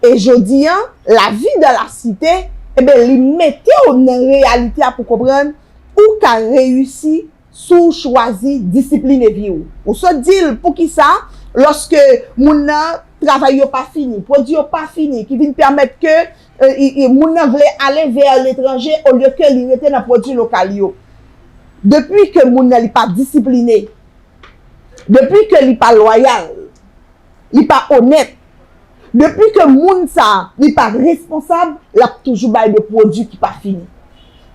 E jodi an, la vie dans la cité, eben, li mete w nan reyalite a pou konprann ou ka reyisi si w chwazi disipline vi w. Ou sot di l, poukisa, lòske moun nan travay yo pa fini, pwodui yo pa fini, ki vin pèmèt ke, e, i, i, moun nan vle ale vè letranje olye ke li rete nan pwodui lokal yo. Depi ke moun nan li pa disipline, depi ke li pa lwayal, li pa onèt, depi ke moun sa a li pa responsab, l ap toujou bay de pwodui ki pa fini.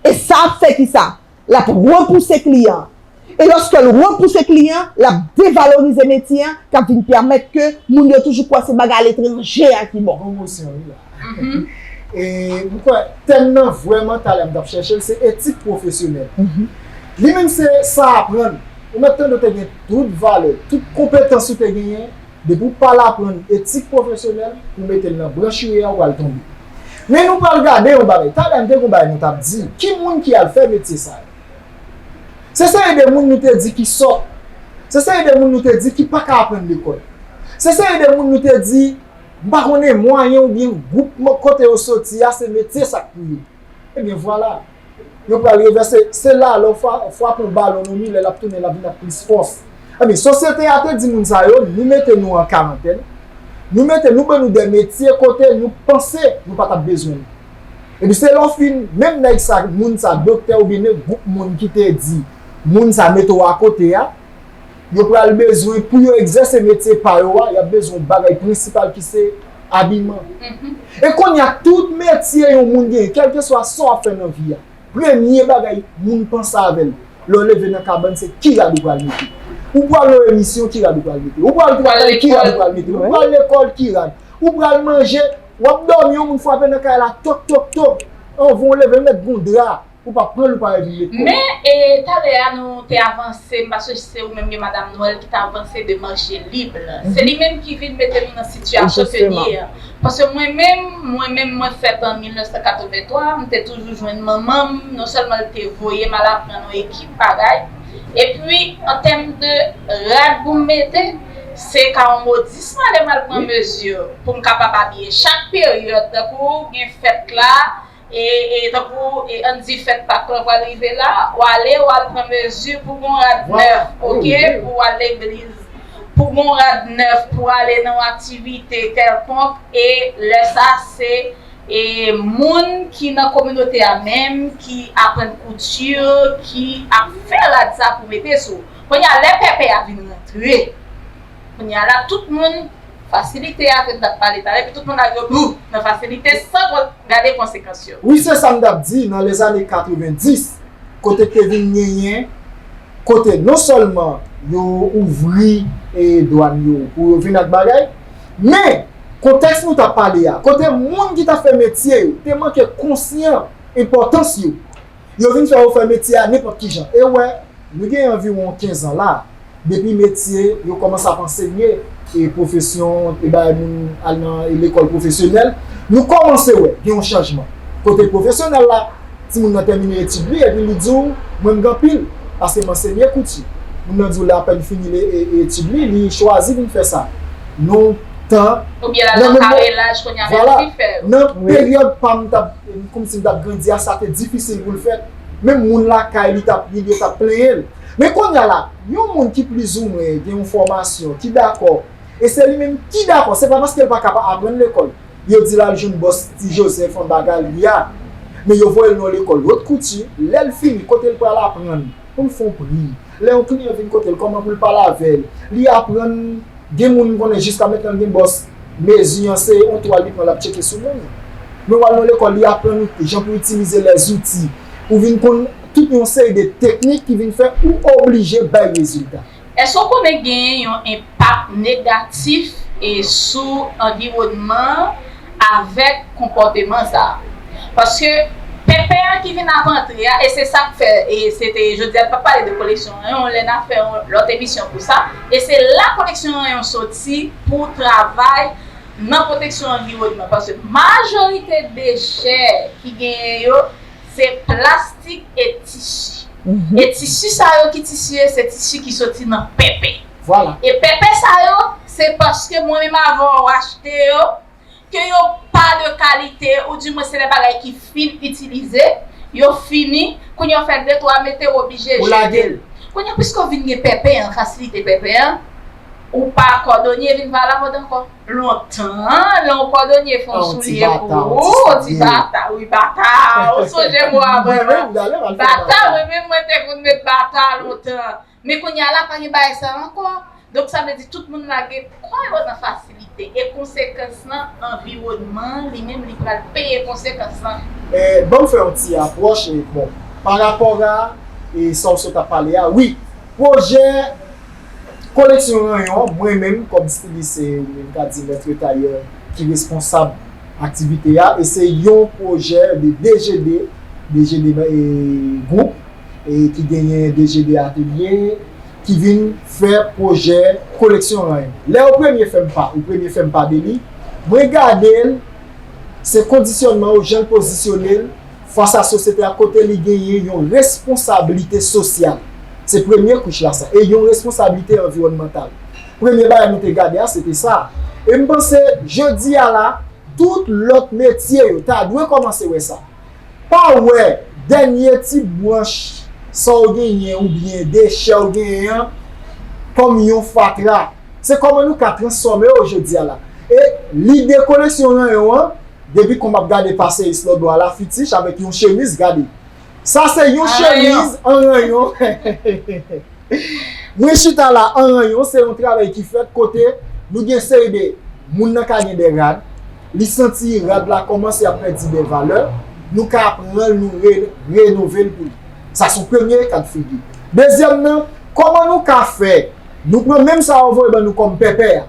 E sa ap fè kisa? L ap repouse kliyan an. E lòske l repouse kliyan an, l ap devalorize metye an, k ap vin pèmèt ke moun yo toujou kwè se bagay aletranje a ki bon. Pwomosyon, wi la. E m kwè tèm nan vrèman talè m t ap chèche l, se etik pwofesyonèl. Li menm se sa aprann. Ou mèt tande w te gen tout valè, tout konpetans ou te genyen, depi w pa al aprann etik pwofesyonèl pou w mete l nan branch ou ye a, ou pral tonbe. Men nou pral gade yon bagay. Talè m te gen yon bagay nou t ap di, ki moun ki al fè metye sa yo? Se seri de moun nou te di ki sòt. Se seri de moun nou te di ki pa ka aprann lekòl. Se seri de moun nou te di, m pa konnen mwayen oubyen gwoup kote yo soti a, se metye sa k pou yo. Ebyen, vwala. Yo pral revèse. Se la, lè w fra-, frape yon balon nan mi, lè l ap tounen, l ap vin ak plis fòs. Ebyen, sosyete a te di moun sa yo, nou mete nou an karantèn, nou mete nou ban nou de metye kote nou panse nou pa t ap bezwen nou. Epi se lè w fin, menm nèg sa, moun sa, doktè oubyen nenpòt gwoup moun ki te di moun sa mete w akote a, yo pral bezwen, pou yo egzèse metye pa yo a, y ap bezwen yon bagay prensipal ki se abiman. E kounye a, tout metye yon moun genyen, kèlkeswa sa w ap fè nan vi a, premye bagay moun panse avè l, lè w leve nan kabann, se ki rad ou pral mete. Ou pral nan emisyon, ki rad ou pral mete. Ou pral travay, ki rad ou pral mete. Ou pral lekòl, ki rad. Ou pral manje, w ap dòmi, yon moun frape nan kay la, tok, tok, tok. Anvan w leve, mèt gon dra. Ou pa pran l, ou pa revin lekòl. Men, e, talè a nou te avanse, m pa sonje si se ou menm gen Madam Noël ki t avanse de mache lib. Se li menm ki vin mete nou nan sitiyasyon ke n ye a. Paske mwen menm, mwen menm, mwen fèt an mil nèf san katrevenntwa, m te toujou jwenn manman m, non sèlman l te voye m al aprann yon ekip bagay, epi, an tèm de rad pou m mete, se ka yon modis m ale m al pran mezi pou m kapab abiye. Chak peryòd, tankou gen fèt la, e, e tankou, e, ann di fèt Pak lan pral rive la, w ale, w al pran mezi pou gon rad nèf, oke, pou w al legliz, pou gon rad nèf, pou w ale nan yon aktivite kèlkonk, e lè sa se, e, moun ki nan kominote a menm, ki aprann kouti, ki ap fè rad sa pou mete sou. Kounye a, lè pèpè a vin rantre, kounye a la, tout moun, fasilite a ke n t ap pale talè, epi tout moun al yo bou nan fasilite san kon-, gade konsekans yo. Wi, se sa m t ap di, nan lèzane katrevendis, kote te vin genyen, kote non sèlman yo ouvri, e, dwàn yo pou yo vin ak bagay, men kontèks nou t ap pale a, kote moun ki t ap fè metye yo te manke konsyan enpòtans yo. Yo vin fè yo fè metye a nenpòt ki jan. E w wè, nou gen anviwon kenz an la, depi metye yo kòmanse ap ansenye, e pwofesyon, e bay moun al nan, e lekòl pwofesyonèl, nou kòmanse wè gen yon chanjman. Kote pwofesyonèl la, timoun nan tèmine etid li, epi li di w, mwen m gen anpil, paske m ansenye kouti. Moun nan di w lè apèn fini le, e, e etid li, li chwazi vin fè sa. Non, tan. Oubyen l al nan karelaj kounye a menm li fè yo. Nan peryòd pa m t ap, kòmsi m t ap grandi a, sa te difisil pou l fèt. Menm moun lakay li t ap, li yo t ap plenyen l. Men kounye a la, yon moun ki plizoumwen gen yon fòmasyon, ki dakò, e se li menm ki dakò, se pa paske l pa ka pa aprann lekòl. Yo di l al jwenn bòs Ti Jozèf anba galri a. Men yo voye l nan yon lekòl wot kouti, lè l fini, kote l pral aprann pou l fè yon pri. Lè yon kliyan vin kote l, kòman pou l pale avè l. Li aprann, gen moun m konnen jiska mentnan l gen bòs mezi an, se yon twal li pran l ap tcheke sou moun. Men w al nan lekòl, li aprann ou jan pou itilize lèzouti. Ou vin konn tout yon seri de teknik ki vin fè ou oblije bay rezilta. Èske w konnen genyen yon enpak negatif e sou anviwònman an avèk konpòteman sa a? Paske pèpè an ki vin ap antre a, e se sa k fè, e se te, jodi a, n p ap pale de koleksyon ranyon, lè n a fè yon lòt emisyon pou sa, e se la koleksyon ranyon soti pou travay nan pwoteksyon anviwònman. Paske majorite dechè ki genyen yo, se plastik e tisi. E tisi sa yo ki tisi ye, se tisi ki soti nan pèpè. Vwala. E pèpè sa yo, se paske mwen menm avè w achte yo, ke yo pa de kalite, oudimwen se de bagay ki fin itilize, yo fini, kounye a w fè de twa mete, w oblije jete l. Kounye a, piske w vin gen pèpè an, fasilite pèpè an, ou pa kòdonye vin valab ankò. Lontan, lè yon kòdonye fè yon soulye pou ou, yon ti bata, wi, bata, ou sonje mo a mwen la. Bata, mwen menm mwen te konn met bata lontan. Men kounye a la, pa gen bagay sa ankò. Donk, sa vle di tout moun lage kò yo nan fasilite. E konsekans lan, anviwònman an, li menm, li pral peye konsekans lan. Ban m fè yon ti apwòch, e, bon, pa rapò a, e, sa w sot ap pale a, wi, pwojè koleksyon ranyon, mwen menm, kòm stilis, e, ou menm ka di mèt tayè ki responsab aktivite a, e se yon pwojè de D G D, D G D, e, gwoup, e ki genyen D G D Atelier, ki vin fè pwojè koleksyon ranyon. Lè yo premye fè m pa, yo premye fè m pa de li, mwen gade l, se kondisyònman yo, jan l pozisyone l fas a sosyete a, kote li genyen yon responsablite sosyal. Se premye kouch la sa, e yon responsablite anviwònmantal. Premye bagay nou te gade a, se te sa. E m panse, jodi a la, tout lòt metye yo ta dwe kòmanse wè sa. Pa wè dènye ti branch sa w genyen oubyen dechè w genyen an kòm yon fatra. Se kòman nou ka transfòme yo jodi a la. E lide koleksyon ranyon an, depi kon m ap gade paseyis lòtbò a la, fitich avèk yon chemiz, gade. Sa se yon chemiz an ranyon. Mwen chita la an ranyon, se yon travay ki fèt kote nou gen seri de moun nan ka gen de rad, li santi rad la kòmanse ap pèdi de valè, nou ka pran l, nou re, renove l pou li. Sa se yon premye ka de figi. Dezyèm nan, kòman nou ka fè, nou pran menm sa yo voye ban nou kòm pèpè a.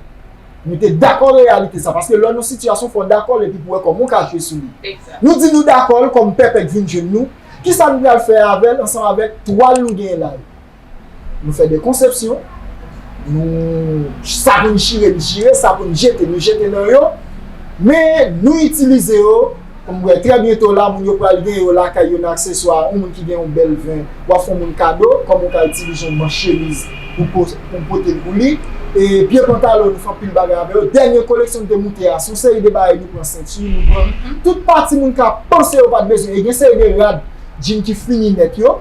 Nou te dakò reyalite sa, paske lè w nan sitiyasyon fò w dakò l epi pou w wè kòman w ka jwe sou li. Nou di nou dakò l kòm pèpè k vin jwenn nou, kisa nou pral fè avè l ansanm avèk twal nou genyen la yo? Nou fè de konsepsyon, nou, sa pou n chire, n chire, sa pou n jete, nou jete nan yo, men nou itilize yo, kòm w wè, trè byento la, moun yo pral gen yo lakay yo nan akseswa, yon moun ki gen yon bèl ven, w ap fè yon moun kado, kòm ou ka itilize yon manch chemiz pou, pou pote l pou li, e pye pantalon, nou fè anpil bagay avè yo. Dènye koleksyon nou te moute a, se yon seri de bagay nou pran senti, nou pran tout pati moun ka panse yo pa t bezwen, e gen seri de rad djin ki fini nèt yo.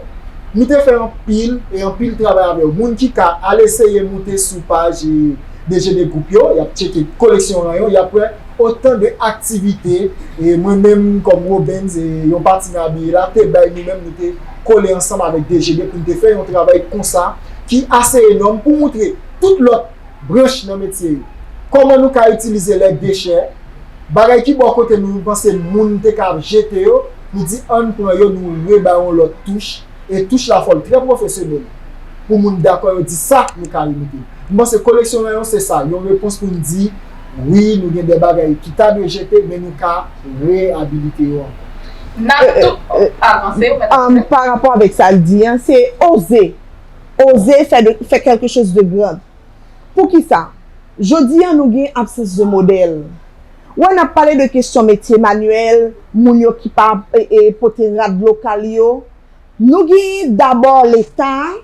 Nou te fè anpil e anpil travay avè yo. Moun ki ka al eseye moute sou paj, e, D G D gwoup yo, y ap tcheke koleksyon ranyon, y ap wè otan de aktivite, e, mwen menm kòm Robens, e, yon pati nan abiye la, te bay nou menm, nou te kole ansanm avèk D G D pou n te fè yon travay konsa ki ase enòm pou moutre tout lòt branch nan metye yo. Kòman nou ka itilize lè dechè, bagay ki bò kote nou, nou panse moun te ka jete yo, nou di ann pran yo, nou rebay yon lòt touch, e touch la fò l trè pwofesyonèl. Pou moun dakò, yo di sa, nou ka remete. M panse koleksyon ranyon se sa, yon repons pou n di, wi, nou gen de bagay ki ta dwe jete, men nou ka reyabilite yo ankò. N ap tou avanse, ou mèt. Pa rapò avèk sa l di an, se oze. Oze fè de, fè quelque chose de grand. Poukisa? Jodi a, nou gen absans de modèl. Wè, n ap pale de kesyon metye manyèl, moun yo ki pa e, e, pote rad lokal yo. Nou genyen dabò Leta,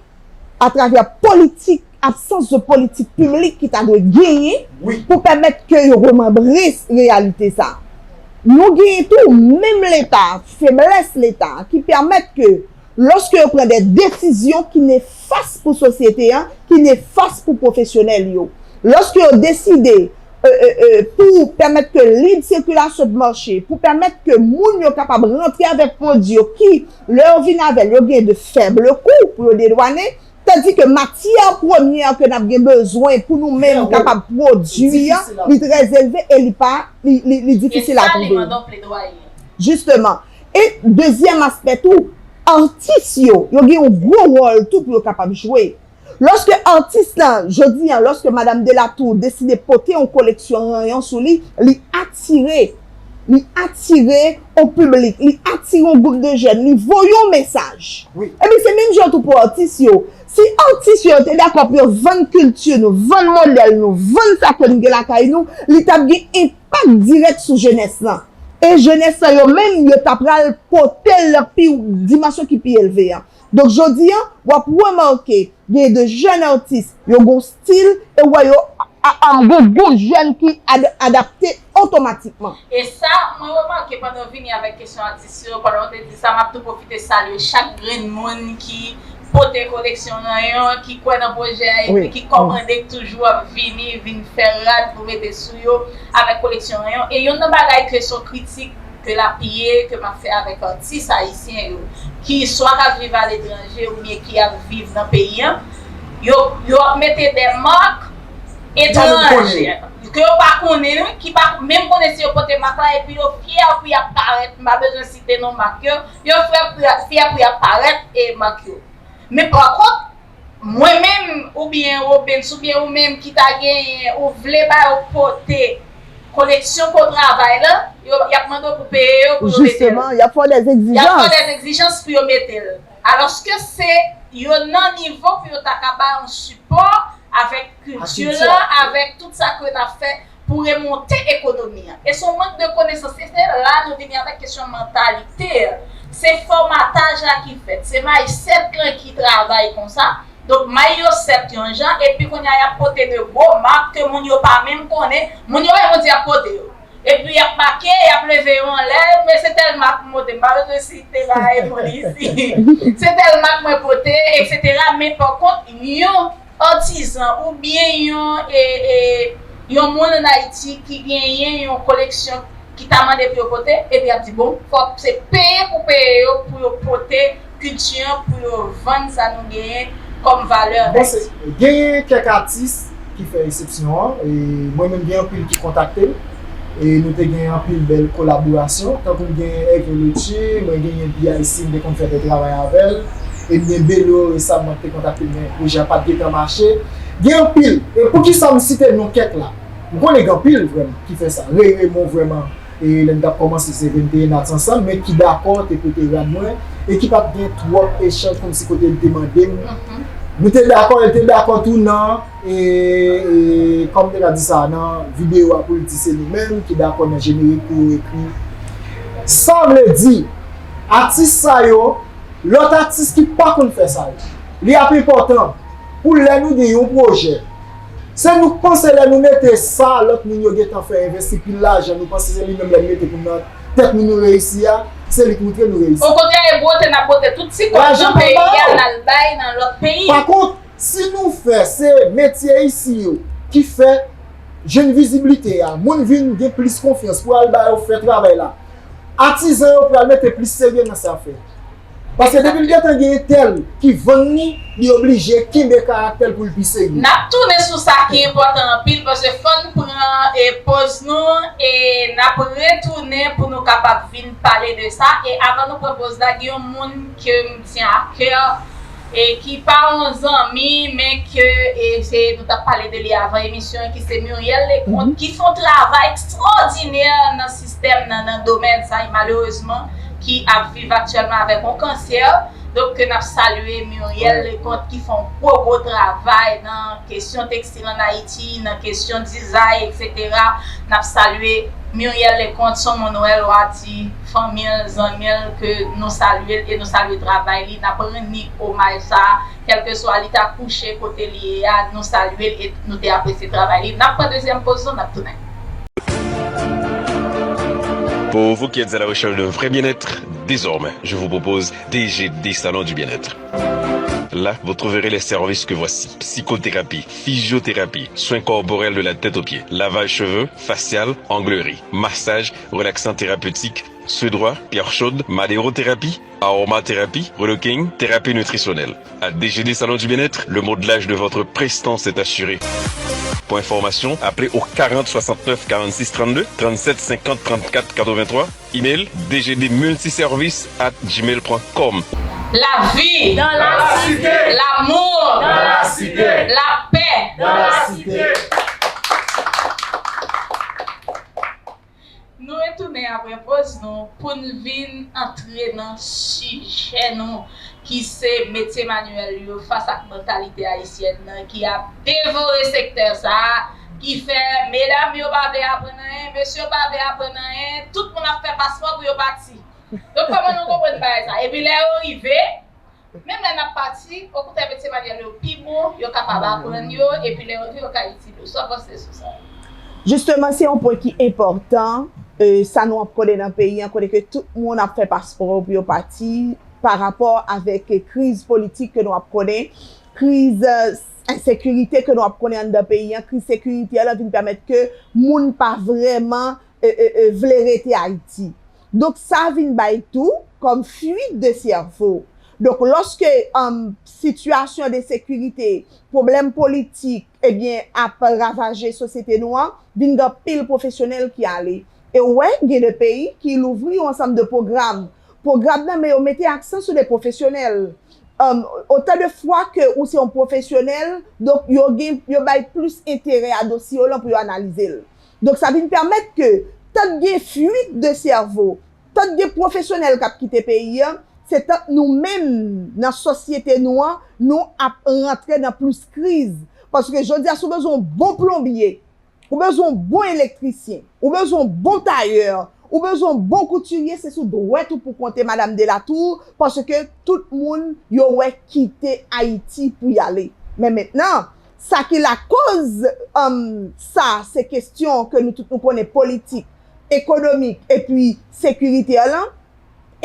atravè politik absans de politik piblik ki ta dwe genyen pou pèmèt ke yo remanbre reyalite sa. Nou genyen tou menm Leta, feblès Leta, ki pèmèt ke lòske yo pran de desizyon ki nefas pou sosyete an, ki nefas pou pwofesyonèl yo, lòske yo deside e, e, e, pou pèmèt ke lib sikilasyon de mache, pou pèmèt ke moun yo kapab rantre avèk pwodui yo ki, lè yo vin avè l, yo gen de fèb kou pou yo dedwanen, tandike matyè premyè ke n ap gen bezwen pou nou menm kapab pwodui an, li trè elve e li pa, li, li, li difisil a twouve. Jisteman. E dezyèm aspè tou, atis yo, yo gen yon gwo wòl tou pou yo kapab jwe. Lòske atis lan, jodi an, lòske Madam Delatour deside pote yon koleksyon ranyon sou li, li atire, li atire yon piblik, li atire yon gwoup de jèn, li voye yon mesaj. Ebyen, se menm jan tou pou atis yo. Si atis yo te dakò pou yo vann kilti nou, vann modèl nou, vann sa ke nou gen lakay nou, li t ap gen enpak dirèk sou jenès lan. E jenès lan yo menm, yo ta pral pote l nan pi dimansyon ki pi elve an. Donk, jodi an, w ap remake, gen de jèn atis, yo gon stil, e w wè yo a, a, gon, gon jèn ki ad, adapte otomatikman. E sa, mwen remake pandan w vini avèk kesyon atis yo, pandan w te di sa, m ap tou pwofite salye chak grenn moun ki pote koleksyon ranyon, ki kwè nan pwojè a, epi ki kòmande, k toujou ap vini, vin fè rad pou mete sou yo avèk koleksyon ranyon. E youn nan bagay ke se yon kritik ke l ap ye, ke m ap fè avèk atis ayisyen yo, ki swa k ap viv aletranje oubyen ki ap viv nan peyi an, yo, yo ap mete de mak etranje, ke yo pa konnen, ki pa menm konnen si yo pote mak la, epi yo fyè pou y ap parèt, m pa bezwen site non mak yo, yo fyè pou y ap, fyè pou y ap parèt e mak yo. Men pa kont, mwen menm, oubyen Robens, oubyen ou menm ki ta genyen, ou vle ba yo pote koleksyon ke w travay la, yo, y ap mande w pou peye yo pou yo mete l. Jisteman, y ap fè w dè egzijans. Y ap fè w dè egzijans pou yo mete l. Alòske se yo nan nivo pou yo ta ka bay yon sipò avèk kilti la, avèk tout sa ke n ap fè pou remonte ekonomi an. E se yon mank de konesans. E se la nou vini avèk kesyon mantalite an. Se fòmataj la ki fèt. Se mindset lan ki travay konsa. Donk, may yo sèt yon jan, epi kounye a y ap pote de gwo mak ke moun yo pa menm konnen. Moun yo pa menm konn si y ap pote yo. Epi y ap make, y ap leve yo anlè, men se tèl mak m pote, m pa bezwen site bagay moun isi. Se tèl mak mwen pote, etsetera. Men pa kont, yon atizan oubyen yon, e, e, yon moun ann Ayiti ki genyen yon koleksyon ki ta mande pou yo pote, epi y ap di, bon, fòk se peye pou peye yo, pou yo pote kilti an, pou yo vann sa nou genyen kòm valè ann Ayiti. Bon, se, genyen kèk atis ki fè eksepsyon an, e mwen menm gen anpil ki kontakte m, e nou te gen anpil bèl kolaborasyon, tankou m gen Hervé Lautier, mwen genyen B I C, m te konn fè de travay avè l, e m gen Belo resamman ki te kontakte m, men pwojè a pa t gentan mache. Gen anpil, e poukisa m site non kèk la? M konnen gen anpil vrèman ki fè sa. Ray Raymond vrèman, e lè n t ap kòmanse se vennteyen nats ansanm, men ki dakò te pote rad mwen, e ki pa t gen twòp echanj kòmsi kote l te mande m. Nou te dakò, e l te dakò tou nan, e, e kòm te ka di sa nan videyo a pou l di se nou menm ki dakò nan jenerik pou yo ekri. Sa vle di, atis sa yo, lòt atis ki pa konn fè sa yo. Li ap enpòtan pou lè nou gen yon pwojè, se nou k panse lè nou mete sa lòt moun yo gentan fè, envesti pil lajan, nou panse se li menm lè n mete pou nan tèt nou nou reyisi a, se li k moutre nou reyisi. Okontrè, e bwote n ap bwote tout ti kòb nan peyi a, n al bay nan lòt peyi. Pa kont, si nou fè se metye isi yo ki fè jwenn viziblite a, moun vin gen plis konfyans pou al ba yo fè travay la, atizan yo pral mete plis serye nan sa y ap fè. Paske depi l gentan gen entèl ki vann li, li oblije kenbe karaktè l pou l pi serye. N ap tounen sou sa ki enpòtan anpil, paske fò n pran, e, poz nou, e n ap retounen pou nou kapab vin pale de sa. E avan nou pran poz la, gen yon moun ke m tyen a kè, e ki pa yon zanmi, men ke, e se, nou t ap pale de li avan emisyon an, ki se Muriel Leconte, ki fè yon travay ekstwòdinè nan sistèm nan, nan domèn sa, e malerezman, ki ap viv aktyèlman avèk yon kansè. Donk, ke n ap salye Muriel Leconte ki fè yon gwo, gwo travay nan kesyon tekstil ann Ayiti, nan kesyon dizay, etsetera. N ap salye Muriel Leconte, se yon moun nou wè, lwa di fanmi l, zanmi l, ke nou salye l e nou salye travay li. N ap rann li omaj sa a, kèlkeswa li ta kouche kote li ye a, nou salye l e nou te apresye travay li. N ap pran dezyèm poz nou, n ap tounen. Pour vous qui êtes à la recherche d'un vrai bien-être, désormais, je vous propose D G D Salon du Bien-être. Là, vous trouverez les services que voici. Psychothérapie, physiothérapie, soins corporels de la tête aux pieds, lavage cheveux, facial, onglerie, massage, relaxant thérapeutique, suédois, pierre chaude, madérothérapie, aromathérapie, relooking, thérapie nutritionnelle. À D G D Salon du Bien-être, le modelage de votre prestance est assuré. Pour information, appelez au quarante soixante-neuf quarante-six trente-deux, trente-sept cinquante trente-quatre quatre-vingt-trois, email D G D multiservice at gmail point com. Lavi, Dans la cité. Lamour, Dans la cité. Lapè. Dans la cité. Nou retounen apre poz nou pou n vin antre nan sijè nou ki se metye manyèl yo fas ak mantalite ayisyèn nan ki ap devore sektè sa a, ki fè medam yo pa vle aprann anyen, mesye yo pa vle aprann anyen, tout moun ap fè paspò pou yo pati. Donk kòman nou konprann bagay sa? Epi lè yo rive, menm lè n ap pati, okontrè metye manyèl yo pi bon, yo kapab aprann yo, epi lè yo rive yo ka itil yo. Sa w panse sou sa? Jisteman, se yon pwen ki enpòtan. E, sa nou ap konnen nan peyi an, kote ke tout moun ap fè paspò pou yo pati pa rapò avèk kriz politik ke nou ap konnen, kriz ensekirite ke nou ap konnen anndan peyi an, kriz sekirite a vin pèmèt ke moun pa vrèman e, e, e, vle rete Ayiti. Donk sa vin bay tou kòm fuite de cerveau. Donk lòske um, sitiyasyon de sekirite, pwoblèm politik, ebyen, ap ravaje sosyete nou an, vin gen anpil pwofesyonèl ki ale. E w wè, gen de peyi ki louvri yon ansanm de pwogram. Pwogram nan, men yo mete aksan sou de pwofesyonèl. Um, otan de fwa ke ou se yon pwofesyonèl, donk yo gen yo bay plis enterè a dosye yo lan pou yo analize l. Donk sa vin pèmèt ke tank gen fuite de cerveau, tank gen pwofesyonèl k ap kite peyi an, se tank nou menm nan sosyete nou an, nou ap rantre nan plis kriz. Paske jodi a si w bezwen yon bon plonbye, ou bezwen yon bon elektrisyen, ou bezwen yon bon tayè, ou bezwen yon bon koutirye, se sou dwèt ou pou konte Madam Delatour, paske tout moun yo wè kite Ayiti pou y ale. Men mentnan, sa ki lakoz um, sa, se kesyon ke nou tout nou konnen politik, ekonomik epi sekirite a lan.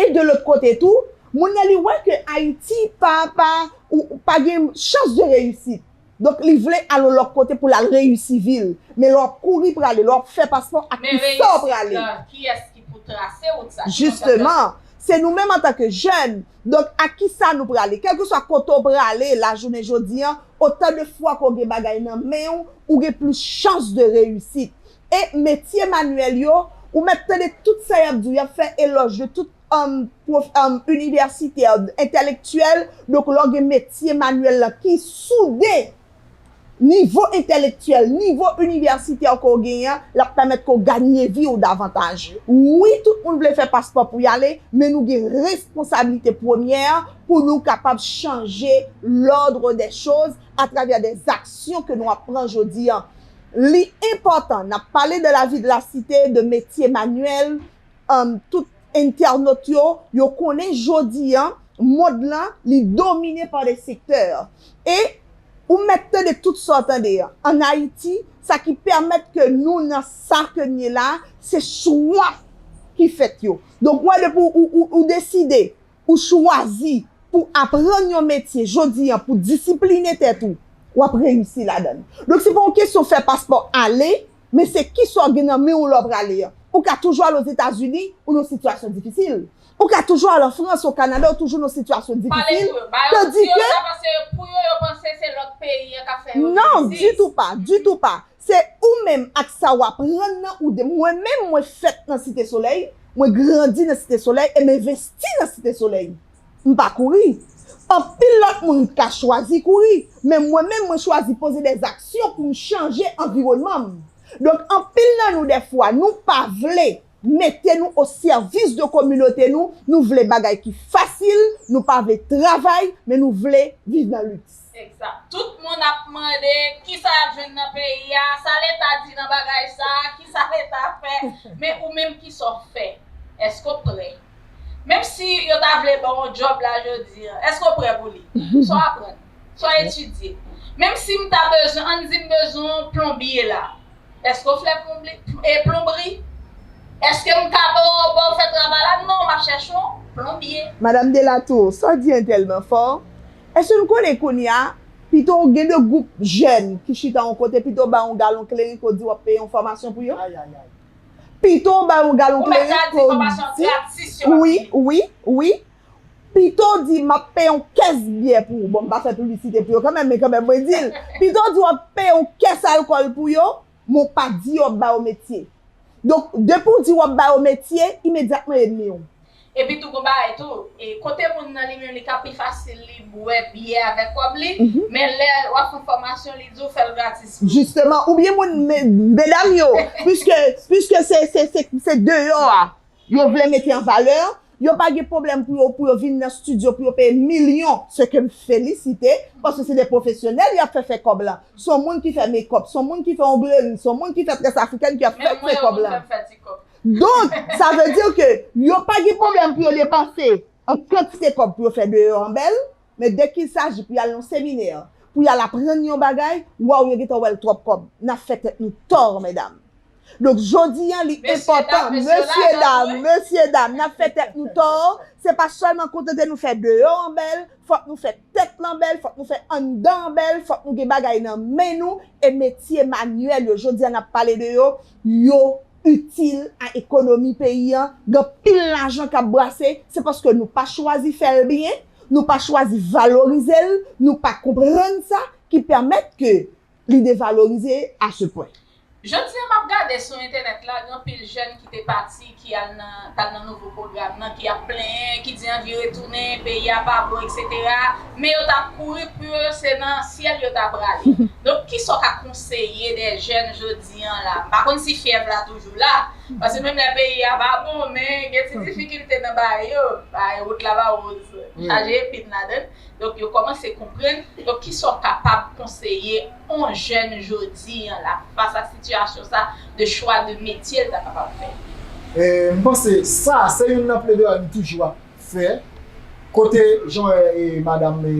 E de lòt kote tou, moun nan li wè ke Ayiti pa pa ou pa gen chans de reyisit. Donk li vle al yon lòt kote pou l al reyisi vi l. Men lè w ap kouri prale, lè w ap fè paspò, ak kisa w prale? Kiyès ki pou trase wout sa? Jisteman, se nou menm antanke jèn. Donk ak kisa nou prale? Kèlkeswa kote w prale lajounen jodi an, otan de fwa ke w gen bagay nan men w, ou gen plis chans de reyisit. E metye manyèl yo, ou mèt tande tout sa y ap di w, y ap fè elòj de tout um, prof, um, inivèsitè, entèlektyèl, donk lè w gen metye manyèl lan ki soude nivo entèlektyèl, nivo inivèsitè ke w genyen an, l ap pèmèt ke w ganye vi w davantaj. Wi, tout moun vle fè paspò pou y ale, men nou gen responsablite premyè pou nou kapab chanje l'ordre des choses atravè de aksyon ke nou ap pran jodi an. Li enpòtan, n ap pale de la vi de la site, de metye manyèl, um, tout entènot yo, yo konnen jodi an, mond lan, li domine pa de sektè. E ou mèt tande tout sa w tande an. Ann Ayiti, sa ki pèmèt ke nou nan sa ke n ye la, se chwa ki fèt yo. Donk, w wè depi ou, ou, ou deside ou chwazi pou aprann yon metye jodi an pou disipline tèt ou, w ap reyisi ladan l. Donk se pa yon kesyon fè paspò ale, men se kisa w gen nan men w lè w prale an. Ou ka toujou al Ozetazini, ou nan yon sitiyasyon difisil. Ou ka toujou al an Frans, o Kanada, ou toujou nan yon sitiyasyon difisil. Tandike Paske pou yo, yo panse se lòt peyi an k ap fè yo reyisi. Non, ditou pa, ditou pa. Se ou menm ak sa w aprann nan ou de. Mwen menm, mwen fèt nan Site Solèy, mwen grandi nan Site Solèy e m envesti nan Site Solèy. M pa kouri. Anpil lòt moun ka chwazi kouri, men mwen menm, mwen chwazi poze de aksyon pou m chanje anviwònman m. Donk, anpil nan nou, dèfwa, nou pa vle mete nou o sèvis de kominote nou, nou vle bagay ki fasil, nou pa vle travay, men nou vle viv nan liks. Egzat. Tout moun ap mande kisa y ap jwenn nan peyi a, sa leta di nan bagay sa, kisa leta fè, men ou menm kisa w fè? Èske w prè? Menm si yo ta vle ba w yon djòb la jodi a, èske w prè pou li? Sa w aprann? Sa w etidye? Menm si m ta bezwen, ann di m bezwen yon plonbye la, èske w fè plonbri? E plonbri? Èske m ka ba w ba w fè travay la? Non, m ap chèche yon plonbye. Madanm Delatour, sa w di an tèlman fò. Èske nou konnen kounye a, pito gen de gwoup jèn ki chita yon kote, pito ba yon galon kleren ke w di w ap peye yon fòmasyon pou yo? Pito ba yon galon kleren ke w di, wi, wi, wi. Pito w di, m ap peye yon kès byè pou ou. Bon, m pa fè piblisite pou yo kanmenm, men kanmenm mwen di l. Pito w di w ap peye yon kès alkòl pou yo, men w pa di yo w ap ba yo metye. Donk, depi w di w ap ba yo metye, imedyatman yo enmi w. Epi tou gon bagay tou, e kote moun nan li menm li ka pi fasil li bwè byè avèk kòb li, men lè w ap fè fòmasyon li di w fè l gratis pou li. Jisteman, oubyen moun, me- medam yo, piske, piske se, se, se, se deyò a, yo vle mete an valè, yo pa gen pwoblèm pou yo, pou yo vin nan estidyo, pou yo peye milyon, se ke m felisite, paske se de pwofesyonèl y ap fè fè kòb la. Se yon moun ki fè mekòp, se yon moun ki fè ongleri, se yon moun ki fè très africaine ki ap fè fè kòb la. Donk, sa vle di ke yo pa gen pwoblèm pou yo depanse an kantite kòb pou yo fè deyò an bèl, men dèkilsaji pou y al nan seminè, pou y al aprann yon bagay, waw, yo gentan wè l twòp kòb. N ap fè tèt nou tò, medam. Donk, jodi a, li enpòtan, mesye dam, mesye dam, n ap fè tèt nou tò, se pa sèlman kontante nou fè deyò an bèl, fòk nou fè tèt lan bèl, fòk nou fè anndan an bèl, fòk nou gen bagay nan men nou, e metye manyèl yo, jodi a n ap pale de yo, yo itil a ekonomi peyi an, gen anpil lajan k ap brase, se paske nou pa chwazi fè l byen, nou pa chwazi valorize l, nou pa konprann sa ki pèmèt ke li devalorize a se pwen. Jodi a m ap gade sou entènèt la, gen anpil jèn ki te pati, ki al nan, t al nan nouvo pwogram nan, ki ap plenyen, ki di anvi retounen, peyi a pa bon, etsetera. Men yo t ap kouri pou yo, se nan syèl yo t ap prale. Donk, kisa w ka konseye de jèn jodi an la? M pa konn si fyèv la toujou la, paske menm lè peyi a pa bon, men gen ti difikilte nan bagay yo, bagay wout la pa woz, chaje epin ladan l. Donk, yo kòmanse konprann. Donk, kisa w kapab konseye yon jèn jodi an la, fas a sitiyasyon sa, de chwa de metye l ta kapab fè? E, m panse sa, se youn nan pledwari m toujou ap fè. Kote, jan e, madanm e,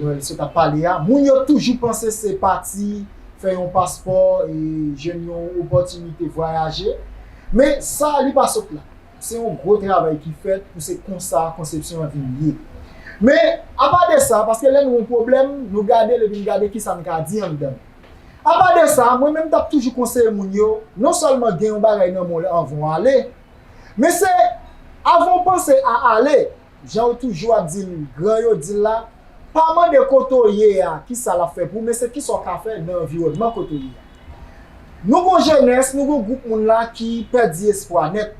Noël sot ap pale a, moun yo toujou panse se pati, fè yon paspò, e, jwenn yon opòtinite vwayaje. Men sa, li pa sot la. Se yon gwo travay ki fèt pou se konsa konsepsyon an vin ye. Men, apa de sa, paske lè nou yon pwoblèm, nou gade l epi n gade kisa n ka di anndan l. Apa de sa, mwen menm m t ap toujou konseye moun yo, non sèlman gen yon bagay nan men w anvan w ale, men se avan w panse a ale, jan yo toujou ap di l, gran yo di l la, pa mande kote w ye a kisa l ap fè pou ou, men se kisa w ka fè nan anviwònman kote w ye a. Nou gon jenès, nou gon gwoup moun la ki pèdi espwa nèt.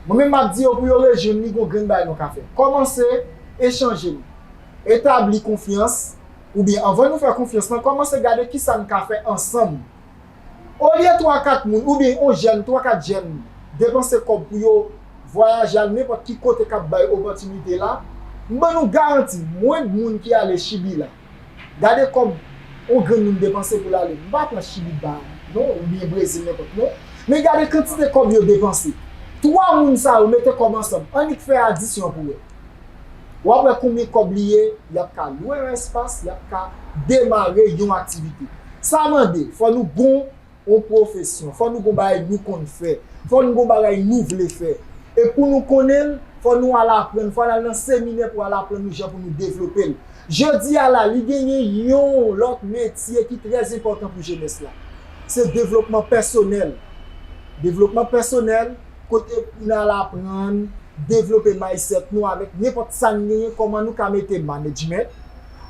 Mwen menm m ap di yo pou yo rejwenn li, gon grenn bagay nou ka fè. Kòmanse echanje nou. Etabli konfyans, oubyen anvan nou fè konfyans lan, kòmanse gade kisa n ka fè ansanm. Olye twa kat moun, oubyen yon jèn, twa kat jèn, depanse kòb pou yo vwayaje al nenpòt ki kote k ap bay opòtinite la, m ban nou garanti, mwen moun ki ale Chibi la, gade kòb yon grenn moun depanse pou l ale. M pa pran Chibi ba non, oubyen Brezil, nenpòt non. Men gade kantite kòb yo depanse. Twa moun sa yo mete kòb ansanm. Annik fè adisyon pou wè. W ap wè konbyen kòb li ye, y ap ka lwe yon espas, y ap ka demare yon aktivite. Sa mande, fò nou gon yon pwofesyon, fò nou gon bagay nou konn fè, fò nou gon bagay nou vle fè. E pou nou konnen l, fò nou al aprann, fò n al nan seminè pou al aprann nou jan pou nou devlope l. Jodi a la, li genyen yon lòt metye ki trè enpòtan pou jenès la. Se devlopman pèsonèl. Devlopman pèsonèl, kote pou n al aprann, devlope mindset nou avèk nenpòt sa n genyen, kòman nou ka mete management,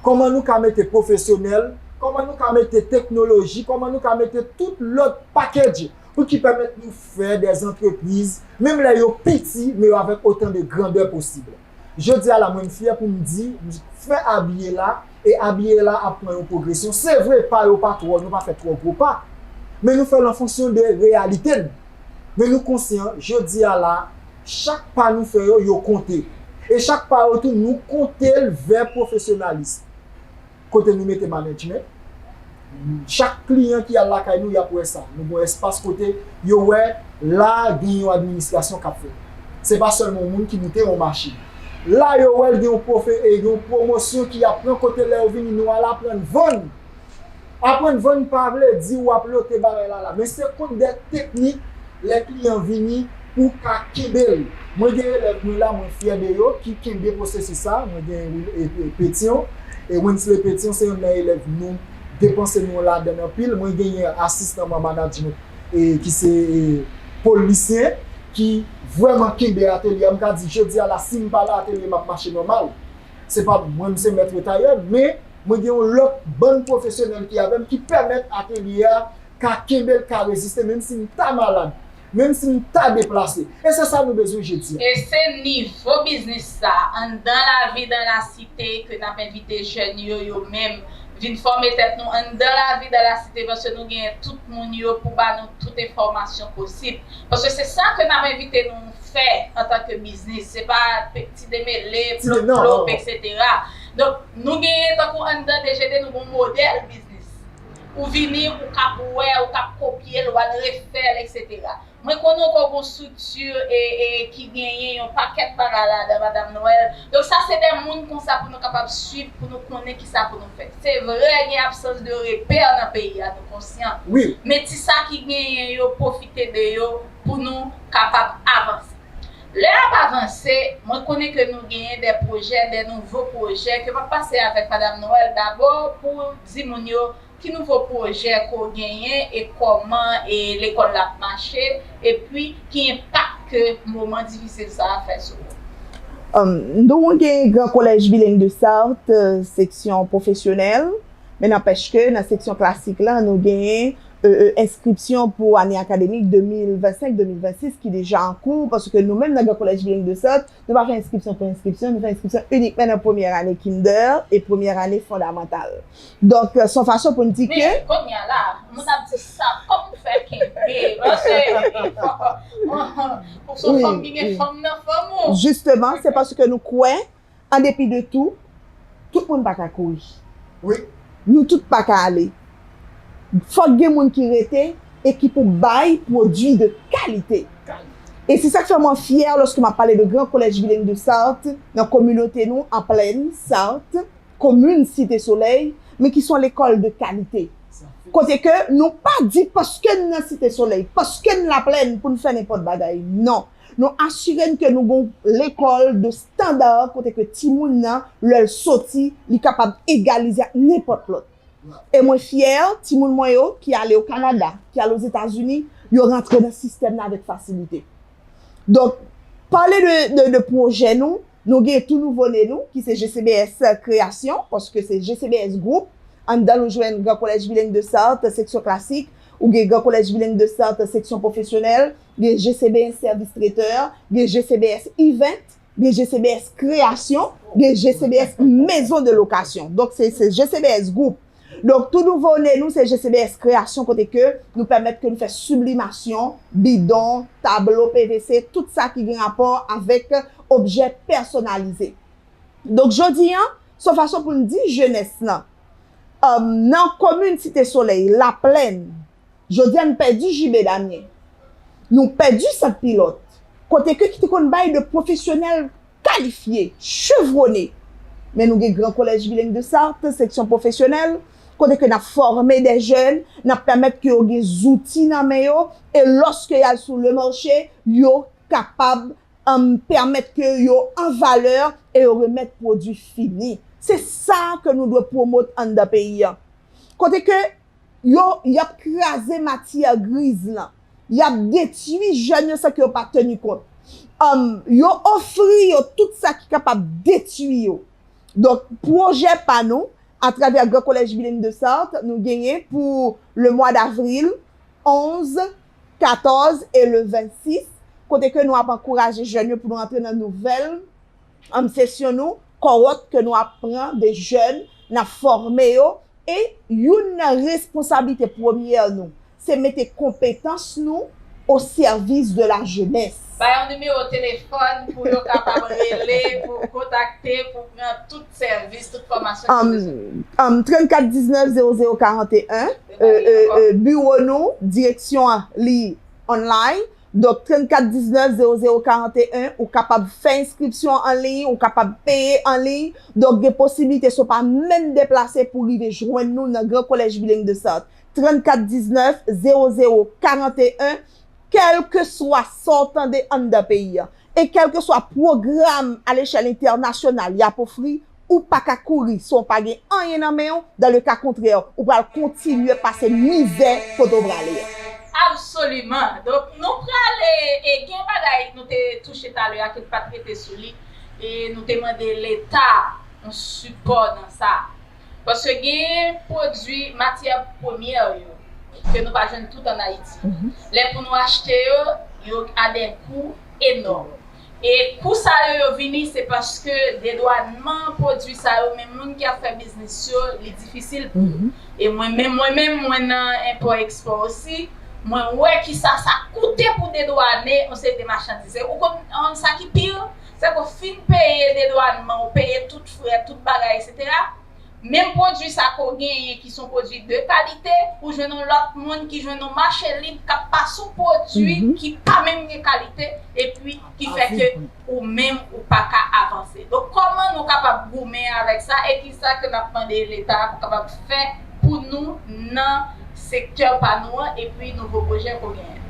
kòman nou ka mete pwofesyonèl, kòman nou ka mete teknoloji, kòman nou ka mete tout lòt package pou ki pèmèt nou fè dè antrepriz, menm lè yo piti, men yo avèk otan de grandè posib. Jodi a la, mwen m fyè pou m di, m fè abiye la, e abiye la ap pran yon pwogresyon. Se vre, pa yo pa twò, nou pa fè twò gwo pa, men nou fè l an fonksyon de reyalite n. Men nou konsyan, jodi a la, chak pa nou fè yo, yo konte. E chak pa yo tou, nou konte l vè pwofesyonalis. Kote nou mete management, chak kliyan ki al lakay nou, y ap wè sa. Nou gen yon espas kote yo wè la gen yon administrasyon k ap fèt. Se pa sèlman yon moun ki moute yon machin. La, yo wè l gen yon pwofe-, e gen yon pwomosyon ki ap pran kote lè yo vini, nou al aprann vann. Aprann vann pa vle di w ap lote bagay la la, men se kont de teknik lè kliyan vini pou w ka kenbe l. Mwen gen elèv mwen la, mwen fyè de yo, ki kenbe pwosesis sa. Mwen gen Wil-, e, e, Petion, e Wensley Petion se youn nan elèv nou depanse nou ladan l anpil. Mwen genyen asistan mwen management, e, ki se, e, Paul Lucien, ki vrèman kenbe atelye a. M ka di, jodi a la, si m pa la, atelye m ap mache nòmal. Se pa mwen, m se mèt tayè, men mwen gen yon lòt bann pwofesyonèl ki avè m, ki pèmèt atelye a ka kenbe l, ka reziste, menm si m ta malad, menm si m ta deplase. E se sa nou bezwen jodi a. E se nivo biznis sa, anndan lavi dan lasite, ke n ap envite jèn yo, yo menm, vin fòme tèt nou anndan lavi dan lasite, paske nou genyen tout moun yo pou ba nou tout enfòmasyon posib. Paske se sa ke n ap envite nou fè antanke biznis. Se pa pe-, ti demele, Ti de-, non, plop, non, non. etsetera. Donk, nou genyen tankou anndan D G D, nou gen yon modèl biznis. Ou vini, ou k ap wè, ou k ap kopye l, ou al refè l, etsetera. Mwen konnen w gen yon strikti e, e ki genyen yon pakèt bagay ladan, Madam Noël. Donk, sa se de moun konsa pou nou kapab swiv, pou nou konnen kisa pou nou fè. Se vre, gen absans de repè nan peyi a, nou konsyan. Wi. Men ti sa ki genyen yo, pwofite de yo pou nou kapab avanse. Lè ap avanse, mwen konnen ke nou genyen de pwojè, de nouvo pwojè ke m ap pase avèk Madam Noël dabò pou di moun yo ki nouvo pwojè ke w genyen e kòman e lekòl la ap mache, epi ki enpak ke moman difisil sa a fè sou ou. Um, nou gen Gran Kolèj Bileng de Sarthe, euh, seksyon pwofesyonèl, men nanpèch ke nan seksyon klasik la, nou genyen, euh, euh, enskripsyon pou ane akademik de mil vennsenk de mil vennsis ki deja an kou, paske nou menm nan Gran Kolèj Bileng de Sarthe, nou pa fè enskripsyon pou enskripsyon, nou fè enskripsyon inikman nan premyè ane kinder e premyè ane fondamantal. Donk, euh, se yon fason pou n di ke Men, kounye a la, moun ap di sa, kòman w fè kenbe? Paske, ou se yon Wi, fanm ki gen wi. fanm nan fanm ou. Jisteman, se paske nou kwè, an depi de tou, tout moun pa ka kouri. Wi. Nou tout pa ka ale. Fòk gen moun ki rete e ki pou bay pwodui de kalite. Kalite. E se sa k fè mwen fyè lòske m ap pale de Gran Kolèj Bileng de Sarthe nan kominote nou an Plèn Sarthe, komin Site Solèy, men ki se yon lekòl de kalite. Kote ke nou pa di paske n nan Site Solèy, paske n Laplèn pou n fè nenpòt bagay. Non. Nou asire n ke nou gen yon lekòl de estanda kote ke timoun nan, lè l soti, li kapab egalize ak nenpòt lòt. E mwen fyè, timoun mwen yo ki ale o Kanada, ki ale Ozetazini, yo rantre nan sistèm nan avèk fasilite. Donk, pale de, de, de pwojè nou, nou gen tou nouvo ne nou, ki se G C B S Kreyasyon, paske se G C B S Gwoup. Anndan nou jwenn Gran Kolèj Bileng de Sarthe, seksyon klasik, ou gen Gran Kolèj Bileng de Sarthe, seksyon pwofesyonèl, gen G C B S Sèvis Tretè, gen G C B S Event, gen G C B S Kreyasyon, gen G C B S Maison de Location. Donk, se, se G C B S Gwoup. Donk, tou nouvo ne nou, se G C B S Kreyasyon, kote ke nou pèmèt ke nou fè siblimasyon, bidon, tablo P V C, tout sa ki gen rapò avèk objè pèsonalize. Donk, jodi a, se yon fason pou n di jenès lan, um, nan komin Site Solèy, Laplèn, jodi a, n pèdi Jibe Damyen. Nou pèdi Sant Pilòt. Kote ke ki te konn bay de pwofesyonèl kalifye, chevwone. Men nou gen Gran Kolèj Bileng de Sarthe, seksyon pwofesyonèl, kote ke n ap fòme de jèn, n ap pèmèt ke yo gen zouti nan men yo, e lòske y al sou le mache, yo kapab, um, pèmèt ke yo an valè e yo remèt pwodui fini. Se sa ke nou dwe pwomòt anndan peyi a. Kote ke yo, y ap kraze matyè griz lan. Y ap detwi jèn yo san ke yo pa teni kont. Um, yo ofri yo tout sa ki kapab detwi yo. Donk, pwojè pa nou, atravè Gran Kolèj Bileng de Sarthe, nou genyen pou le mwa davril, onz, katòz e le vennsis, kote ke nou ap ankouraje jèn yo pou nou antre nan nouvèl, um, sesyon nou, kowòt ke nou ap pran de jèn, n ap fòme yo, e youn nan responsablite premyè nou, se mete konpetans nou, au service de la jeunesse. Bay yon nimewo telefòn pou yo kapab rele, pou kontakte, pou pran tout sèvis, tout fòmasyon ki yo bezwen. Um, um, trannkat diznèf zewo zewo karanteyen, euh, euh, euh, biwo nou, direksyon an li online. Donk, trannkat diznèf zewo zewo karanteyen, ou kapab fè enskripsyon an liy, ou kapab peye an liy. Donk, gen posiblite si w pa menm deplase pou rive jwenn nou nan Gran Kolèj Bileng de Sart. Trannkat diznèf zewo zewo karanteyen, kèlkeswa sa w tande anndan peyi a, e kèlkeswa pwogram alechèl entènasyonal y ap ofri, ou pa ka kouri san w pa gen anyen nan men w, dans le cas contraire, ou pral kontinye pase mizè kote w prale a. Absoliman. Donk, nou prale, e gen yon bagay nou te touche talè a, ke n pa t rete sou li, e nou te mande Leta yon sipò nan sa. Paske gen pwodui, matyè premyè yo, ke nou pa jwenn tout ann Ayiti. Lè pou nou achte yo, yo a de kou enòm. E kou sa yo, yo vini, se paske dedwannman pwodui sa yo, men moun ki ap fè biznis yo, li difisil pou yo. E mwen menm, mwen menm, mwen nan enpò ekspò osi, mwen wè kisa sa koute pou dedwane yon seri de machandiz. E ou konn, sa ki pi, se ke w fin peye dedwannman, ou peye tout frè, tout bagay, etsetera. Menm pwodui sa ke w genyen ki se yon pwodui de kalite, ou jwenn yon lòt moun ki jwenn yon mache lib k ap pase yon pwodui ki pa menm gen kalite, epi ki fè ke ou menm ou pa ka avanse. Donk, kòman nou kapab goumen avèk sa, e kisa ke n ap mande Leta pou kapab fè pou nou nan sektè pa nou an, epi nouvo pwojè ke w genyen?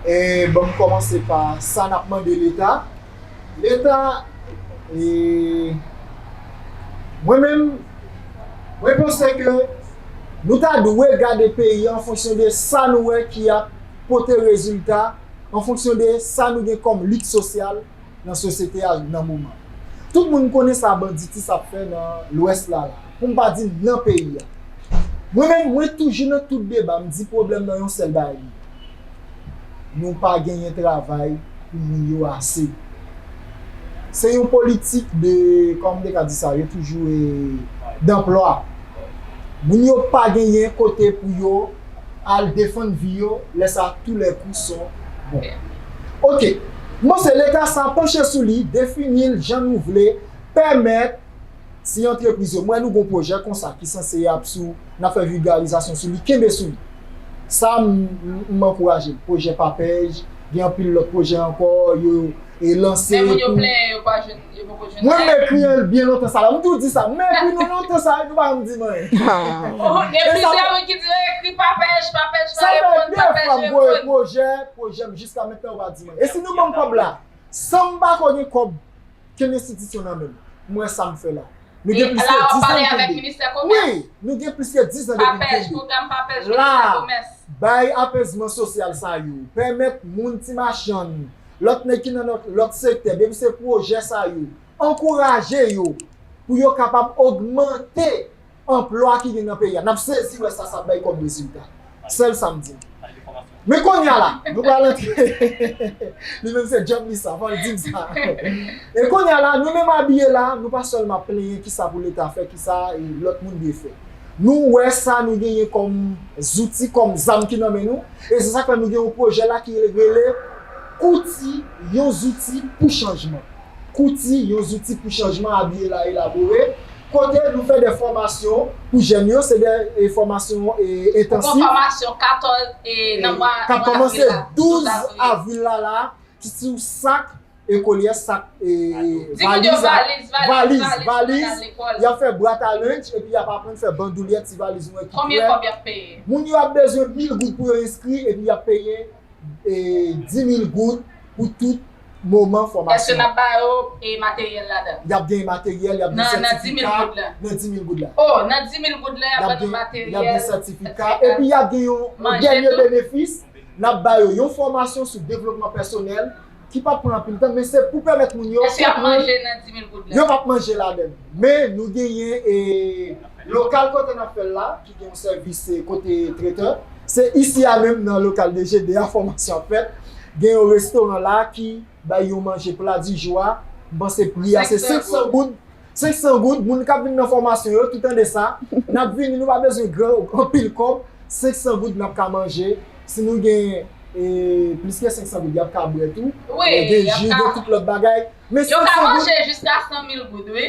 E ban m kòmanse pa sa n ap mande Leta. Leta, e, mwen menm, mwen panse ke nou ta dwe gade peyi an fonksyon de sa nou wè ki ap pote rezilta, an fonksyon de sa nou gen kòm lit sosyal nan sosyete a nan moman. Tout moun konnen sa banditis ap fè nan Lwès la, la, pou m pa di nan peyi a. Mwen menm, mwen toujou nan tout deba, m di pwoblèm nan yon sèl bagay li ye. Nou pa genyen travay pou moun yo ase. Se yon politik de, kòman m te ka di sa, yo toujou, e, danplwa. Moun yo pa genyen kote pou yo al defann vi yo, lè sa tou lè kou son bon. Ok, m panse Leta sa panche sou li, defini l jan nou vle, pèmèt ti antrepriz yo. M wè nou gon pwojè konsa ki sanse ap sou, n ap fè vilgarizasyon sou li, kenbe sou li. Sa m, m, m ankouraje l. Pwojè Papèj, gen anpil lòt pwojè ankò, yo, e, lanse. Men moun yo plenyen yo pa jwenn, yo poko jwenn anyen. Mwen m ekri l byen lontan sa la. M toujou di sa. M ekri nou lontan sa, nou pa janm di m anyen. Gen plizyè moun ki di yo ekri Papèj, Papèj pa reponn, Papèj reponn. Sa fè de fwa m voye pwojè, pwojè m jiska mentnan yo pa di m anyen. E si nou ban m kòb la, san m pa ko gen kòb, kenn enstitisyon nan men m. M wè sa m fè la. Nou gen plis ke diz an m kenbe. Wi, nou gen plis ke diz an depi m kenbe. La, bay apezman sosyal sa yo, pèmèt moun ti machann, lòt nèg ki nan lòt, lòt sektè, depi se pwojè sa yo, ankouraje yo pou yo kapab ogmante anplwa ki gen nan peyi a. N ap sezi wè sa sa ap bay kòm rezilta. Sèl sa m di. Men kounye a la, nou pral antre. Li menm se djòb li sa, fò l di m sa. E kounye a la, nou menm abiye la, nou pa sèlman ap plenyen kisa pou Leta fè, kisa, e, lòt moun dwe fè. Nou wè sa nou genyen kòm zouti, kòm zam ki nan men nou. E se sa k fè nou gen yon pwojè la ki rele Kouti, yon zouti pou chanjman. Kouti, yon zouti pou chanjman, abiye la elabore. Kote nou fè de fòmasyon pou jèn yo, se de, e, fòmasyon, e, entansif. Ou fè fòmasyon katòz, e, nan mwa, k ap kòmanse douz avril la, la, ki sou sak, e, kolyè, sak, e, valiz, valiz, valiz, valiz, y ap fè bwat a lenj, epi y ap aprann fè bandoulyè, ti valiz nwa ki klè. Konbyen kòb y ap peye? Moun yo ap bezwen mil goud pou yo enskri, epi y ap peye e, dis mil goud pou tout moman fòmasyon. Èske n ap ba yo, e, materyèl ladan? Y ap gen materyèl, y ap gen sètifika. Nan, nan dis mil goud la? Nan dis mil goud la. O, nan dis mil goud la, y ap ban nou materyèl, sètifika. Y ap gen, y ap gen sètifika. Epi y ap gen yon dènye benefis, n ap ba yo yon fòmasyon sou devlopman pèsonèl ki p ap pran anpil tan, men se pou pèmèt moun yo. Èske y ap manje nan dis mil goud la? Yo p ap manje ladan l. Men nou genyen, e, lokal kote n ap fè l la, ki gen yon sèvis, e, kote tretè. Se isi a menm nan lokal de G D a fòmasyon ap fèt. Gen yon restoran la ki bay yon manje pla di jou a. M panse pri a se senk san goud. Senk san goud, moun k ap vin nan fòmasyon yo, tou tande sa. N ap vini, nou pa bezwen gran, anpil kòb. Senk san goud, n ap ka manje. Si nou gen e plis ke senk san goud, y ap ka bwè tou. Wi, Gen y ap ji, ka- gen tout lòt bagay. Men Yo ka senk san goud, manje jiska san mil goud, wi.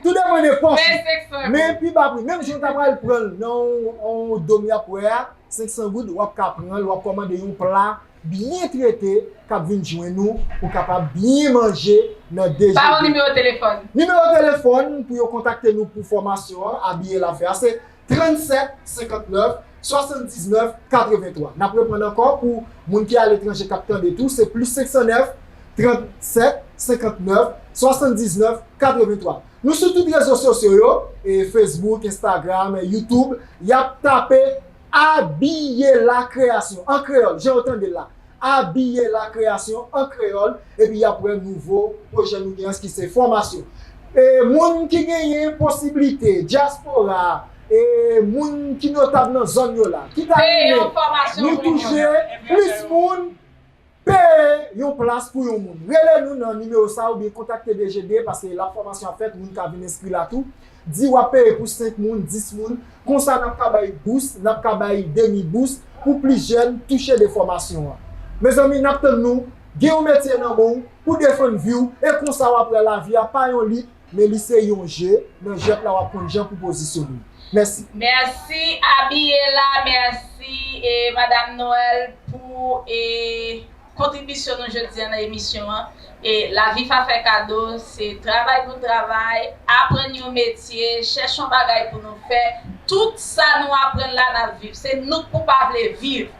Tou depann de pòch. Men senk san Men pi ba pri, menm jan w ta pral pran l nan yon dòm y ap wè a, senk san goud, w ap ka pran l, w ap kòmande yon pla byen trete k ap vin jwenn ou, ou kapab byen manje nan de Ba yo nimewo telefòn. Nimewo telefòn pou yo kontakte nou pou fòmasyon an, Abiye Lafè a, se tranntsèt senkantnèf swasanndiznèf katrevenntwa. N ap reprann ankò pou moun ki aletranje k ap tande tou, se plis senk san nèf, tranntsèt senkantnèf swasanndiznèf katrevenntwa. Nou sou tout rezo sosyo yo, e Facebook, Instagram, YouTube, y ap tape Abiye La Création, an kreyòl, jan yo tande l la. Abiye La Création, an kreyòl, epi y ap wè nouvo pwojè nou gen an ki se fòmasyon. E moun ki genyen posiblite, dyaspora, e moun ki notab nan zòn yo la, ki ta Peye yon renmen fòmasyon nou pou moun. touche plis moun, peye yon plas pou yon moun. Rele nou nan nimewo sa oubyen kontakte D G D paske la fòmasyon ap fèt, moun ka vin enskri la tou. Di w ap peye pou senk moun, dis moun. Konsa n ap ka bay bous, n ap ka bay demi bous pou plis jèn touche de fòmasyon an. Mezanmi, n ap tann nou. Gen yon metye nan men w pou defann vi w, e konsa w ap wè lavi a pa yon lit, men li se yon je. Nan jwèt la w ap konn jan pou pozisyone w. Mèsi. Mèsi Abiye La, mèsi e Madanm Noël pou e kontribisyon nou jodi a nan emisyon an. E Lavi pa fè kado, se travay pou n travay, aprann yon metye, chèche yon bagay pou nou fè. Tout sa nou aprann la n ap viv. Se nou k pou pa vle viv.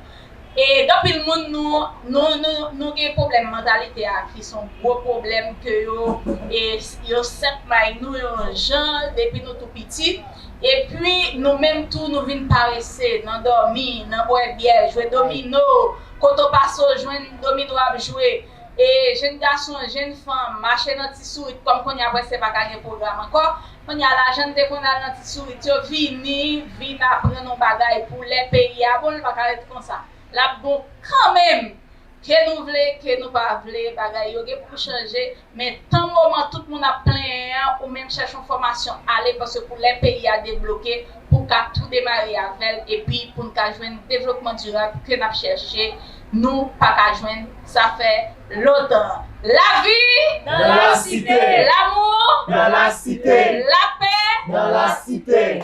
E gen anpil moun nou nou nou nou gen pwoblèm mantalite a ki se yon gwo pwoblèm ke yo e yo sèt may nou yon jan depi nou tou piti. Epi nou menm tou nou vin parese nan dòmi, nan bwè byè, jwe domino, kote w pase w jwenn domino ap jwe. E jenn gason, jenn fanm, mache nan ti sourit kòm kounye a prèske pa ka gen pwogram ankò. Kounye a lajan n te konn al nan ti sourit yo vini, vin aprann yon bagay pou lè peyi a bon, li pa ka ret konsa. L ap bon kanmenm. Ke nou vle, ke nou pa vle, bagay yo gen pou chanje, men tan moman tout moun ap plenyen an, ou menm chèche yon fòmasyon ale, paske pou lè peyi a debloke, pou w ka tou demare avè l, epi pou n ka jwenn devlopman dirab ke n ap chèche, nou pa ka jwenn, sa fè lontan. Lavi Dans la cité. L'amour Dans la cité. Lapè Dans la cité.